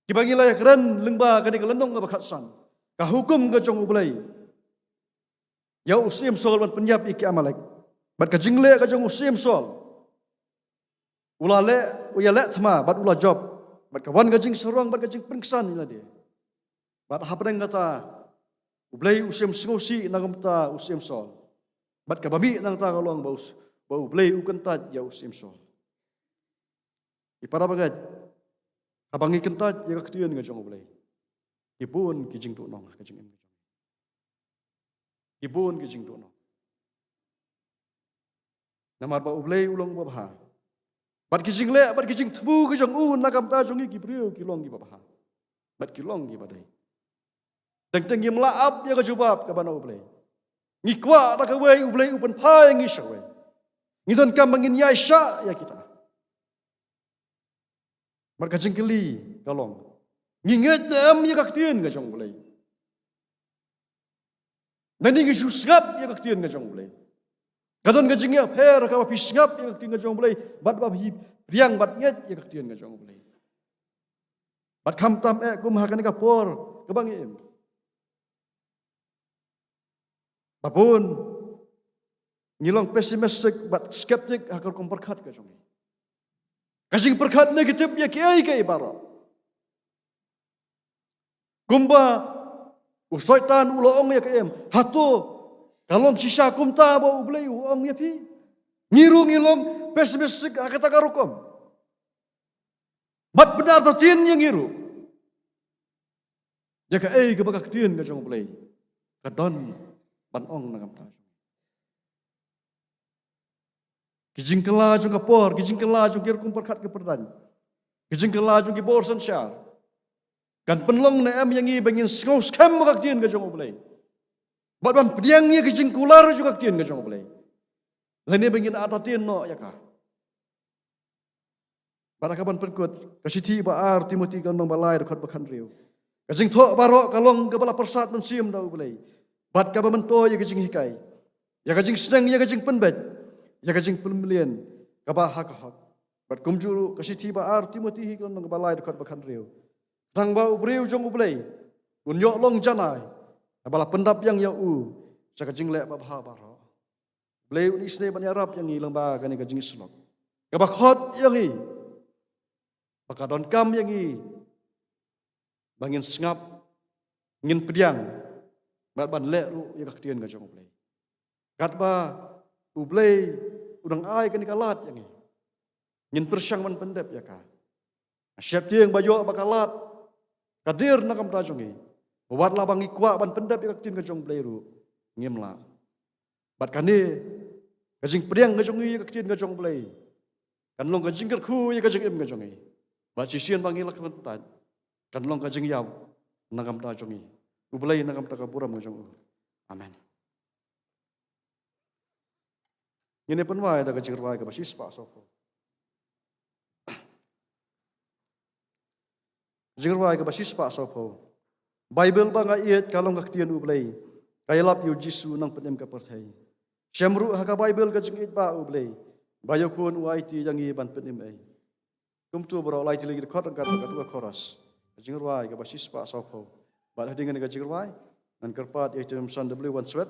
kiba ngi la ïakren lyngba kane ka lynnong kaba khatsan, ka hukum ka jong U Blei ïa u syiem Saul ban pynïap ïa ki Amalek. Bad ka jingleh ka jong u syiem Saul, u la leh, u ïaleh thma bad u la jop, bad ka wan ka jingsarong bad ka jingpynksan ïa lade. Bad hapdeng kata U Blei u shym sngewsih na ka bynta u syiem Saul. Bad kaba mih nangta ka long ba u, ba U Blei u kyntait ïa u syiem Saul. Ki para bangeit, haba ngi kyntait ïa ka ktien ka jong U Blei, ki bun ki jingduhnong ha ka jingim ka jong ngi. Ki bun ki jingduhnong. Namar ba U Blei u long uba bha. Bad ki jingleh bad ki jingthmu ki jong u na ka bynta jong ngi ki briew ki long kiba bha, bad ki long kiba dei. Teng teng ngim lah ap ïa ka jubab kaba na U Blei. Ngi kwah da kawei, U Blei u pynphai ngi shawei. Ngi donkam ba ngin ïaishah ïa kita. Bad ka jingkylli ka long, ngi ngeit ne em ïa ka ktien ka jong U Blei? Nangne ngi shu sngap ïa ka ktien ka jong U Blei. Ka don ka jingïapher kaba phi sngap ïa ka ktien ka jong U Blei bad ba phi pdiang bad ngeit ïa ka ktien ka jong U Blei. Bad khamtam eh kum ha kane ka por kaba ngi im, ba bun ngi long pessimistic bad skeptic ha ka rukom pyrkhat ka jong ngi. Ka jingpyrkhat negative ïa kiei kiei baroh. Kumba u Soitan u la ong ïa ka im, hato ka long shisha kumta ba U Blei u ong ïa phi? Ngi ruh ngi long pessimistic ha kata ka rukom. Bad pynartatien ïa ngi ruh ïa kaei kaba ka ktien ka jong U Blei ka don ban ong na ka bynta jong ngi. Ki jingkylla jong ka por, ki jingkylla jong ki rukom pyrkhat ki pyrthei, ki jingkylla jong ki bor synshar, kan pynlong ne em ïa ngi ba ngin sngew skhem ïa ka ktien ka jong U Blei, bad ban pdiang ïa ki jingkular jong ka ktien ka jong U Blei, lane ba ngin artatien noh ïa ka? Bad ha kaban pynkut, ka shithi ba ar Timothy ka lynnong ba lai, dkhot ba khathynriew, ka jingthoh baroh ka long kaba la pyrsad mynsiem da U Blei, bad kaba myntoi ïa ka jinghikai, ïa ka jingsneng, ïa ka jingpynbeit, ïa ka jingpynmlien kaba ha ka hok. Bad kumjuh ruh ka shithi ba ar Timothy hi ka lynnong ba lai, dkhot ba khathynriew, tang ba u briew jong U Blei un ïoh long janai, kaba la pyndap ïa u sha ka jingleh babha baroh. Blei un isynei ban ïarap ïa ngi lyngba kane ka jingïasyllok, kaba khot ïa ngi, ba ka donkam ïa ngi ba ngin sngap, ngin pdiang, bad ban leh ruh ïa ka ktien ka jong U Blei. Katba U Blei u dang ai kane ka lad ïa ngi, ngin pyrshang ban pyndep ïa ka. Sheptieng ba ïoh ba ka lad ka dier na ka bynta jong ngi, wat la ba ngi kwah ban pyndep ïa ka ktien ka jong U Blei ruh ngim lah. Bad kane ka jingpdiang ka jong ngi ïa ka ktien ka jong U Blei kan long ka jingkyrkhu ïa ka jingim ka jong ngi. Bad shisien ba ngi la kyntait, kan long ka jingïap na ka bynta jong ngi. U Blei na ka bynta ka burom ka jong u. Amen. Ngin ïa pynwai da ka jingrwai kaba shispah sawphew. Jingrwai kaba shispah sawphew. Baibl ba nga ïeit ka long ka ktien U Blei, ka ïalap ïa U Jisu nongpynim ka pyrthei. Shem ruh ha ka Baibl ka jingïeit ba U Blei, ba ïa u Khun u aiti ïa ngi ban pynim ei. Kumto baroh lai tylli ki dkhot ryngkat bad kato ka chorus. Ka jingrwai kaba shispah sawphew. Bad hadien kane ka jingrwai, ngan kyrpad ïa i Tymmen San W Wanswet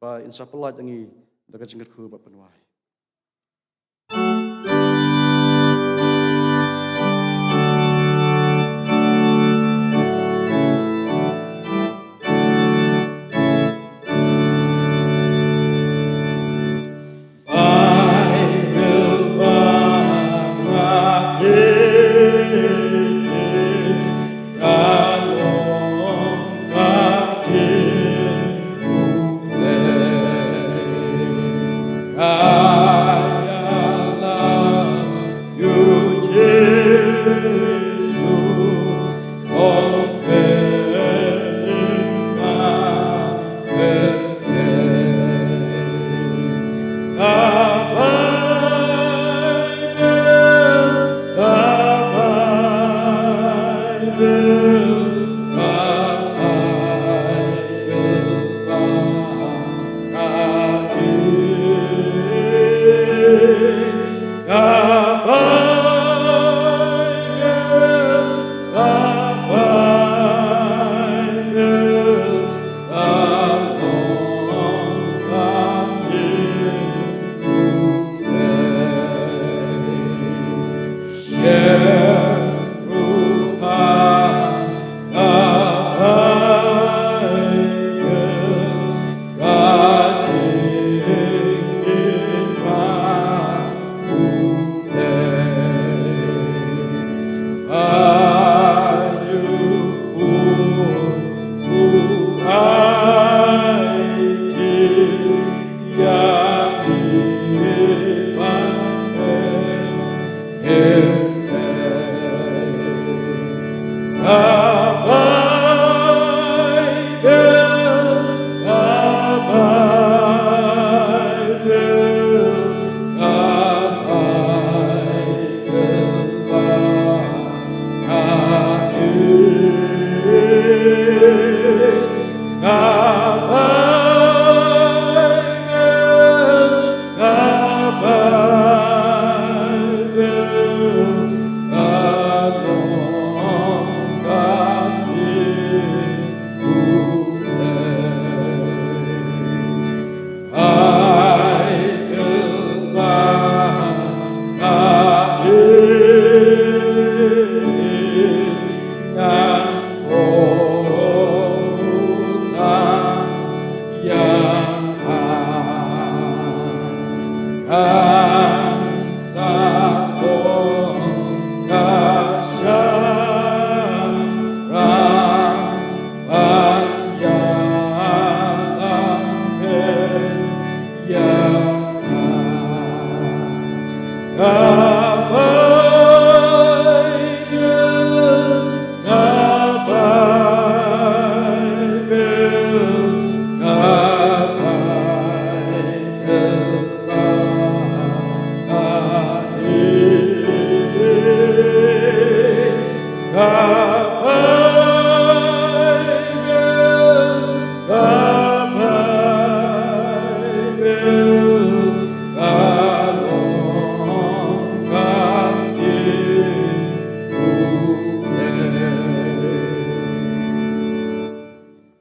ba in sa pynlait ïa ngi da ka jingkyrkhu bad pynwai. I love you, Jesus.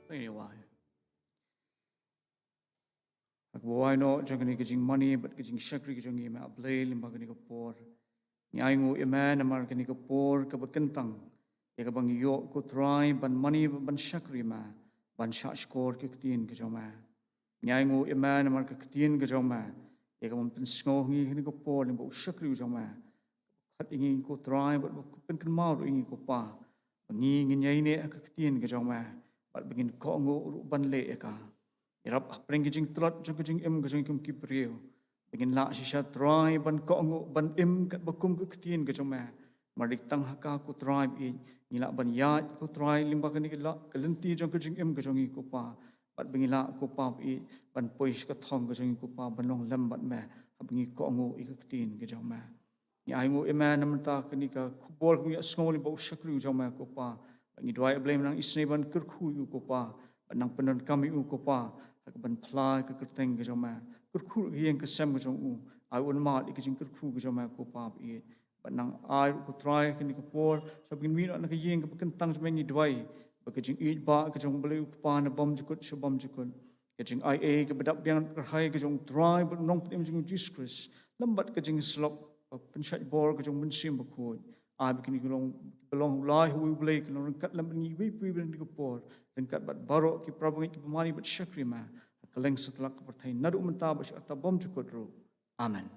Anyway. Ha kaba wai noh jong kane ka jingmane bad ka jingshakri ka jong ngi, me A Blei, lyngba kane ka por, ngi ainguh ïa me namar kane ka por kaba kyntang ïa kaba ngi ïoh, ko Trai, ban mane bad ban shakri me, ban shahshkor ïa ka ktien ka jong me. Ngi ainguh ïa me namar ka ktien ka jong me, ïa kaba men pynsngew ha ngi ha kane ka por lyngba u shakri u jong me. Khot ïa ngi, ko Trai, bad ba pynkynmaw ruh ïa ngi, ko Pa, ba ngi ngin ïaineh ha ka ktien ka jong me, bad ba ngin kohnguh ruh ban leh ïa ka. Ïarap hapdeng ki jingtlot jong ka jingim ka jong ngi kum ki briew, ba ngin lah shisha, Trai, ban kohnguh ban im katba kum ka ktien ka jong me. Namar dei tang ha ka, ko Trai, ba ïeit, ngi lah ban ïaid, ko Trai, lyngba kane ka la-, ka lynti jong ka jingim ka jong ngi, ko Pa. Bad ba ngi lah, ko Pa, ba ïeit, ban poi sha ka thong ka jong ngi, ko Pa, ban long lem bad me, haba ngi kohnguh ïa ka ktien ka jong me. Ngi ainguh ïa me namar kane ka khubor kaba ngi ïohsngew lyngba u shakri u jong me, ko Pa. Ba ngi duwai, A Blei, ba men nang isynei ban kyrkhu ïa u, ko Pa, ban nang pyndonkam ïa u, ko Pa, ha kaban phla ïa ka kyrteng ka jong me. Kyrkhu ruh ïa ka ïing ka sem ka jong u. Ai u un mad ïa ka jingkyrkhu ka jong me, ko Pa, ba ïeit. Bad nang ai ruh, ko Trai, kane ka por, sha ba ngin mih noh na ka ïing kaba kyntang jong me, ngi duwai ba ka jingïeit ba ka jong U Blei U Kpa nabym jukut shabym jukut, ka jingaiei kaba dap biang kyrhai ka jong U Trai bad U Nongpynim jong ngi, U Jisu Khrist, lem bad ka jingïasyllok, ka pynshait bor ka jong U Mynsiem Bakhuid, ai ba kine ki long, ki ba long ha U Blei, ha U Blei, kin long ryngkat lem bad ngi iwei pa iwei ha kane ka por, ryngkat bad baroh ki para bangeit kiba mane bad shakri me ha kylleng satlak ka pyrthei, naduh mynta bad sha kata bym jukut ruh. Amen.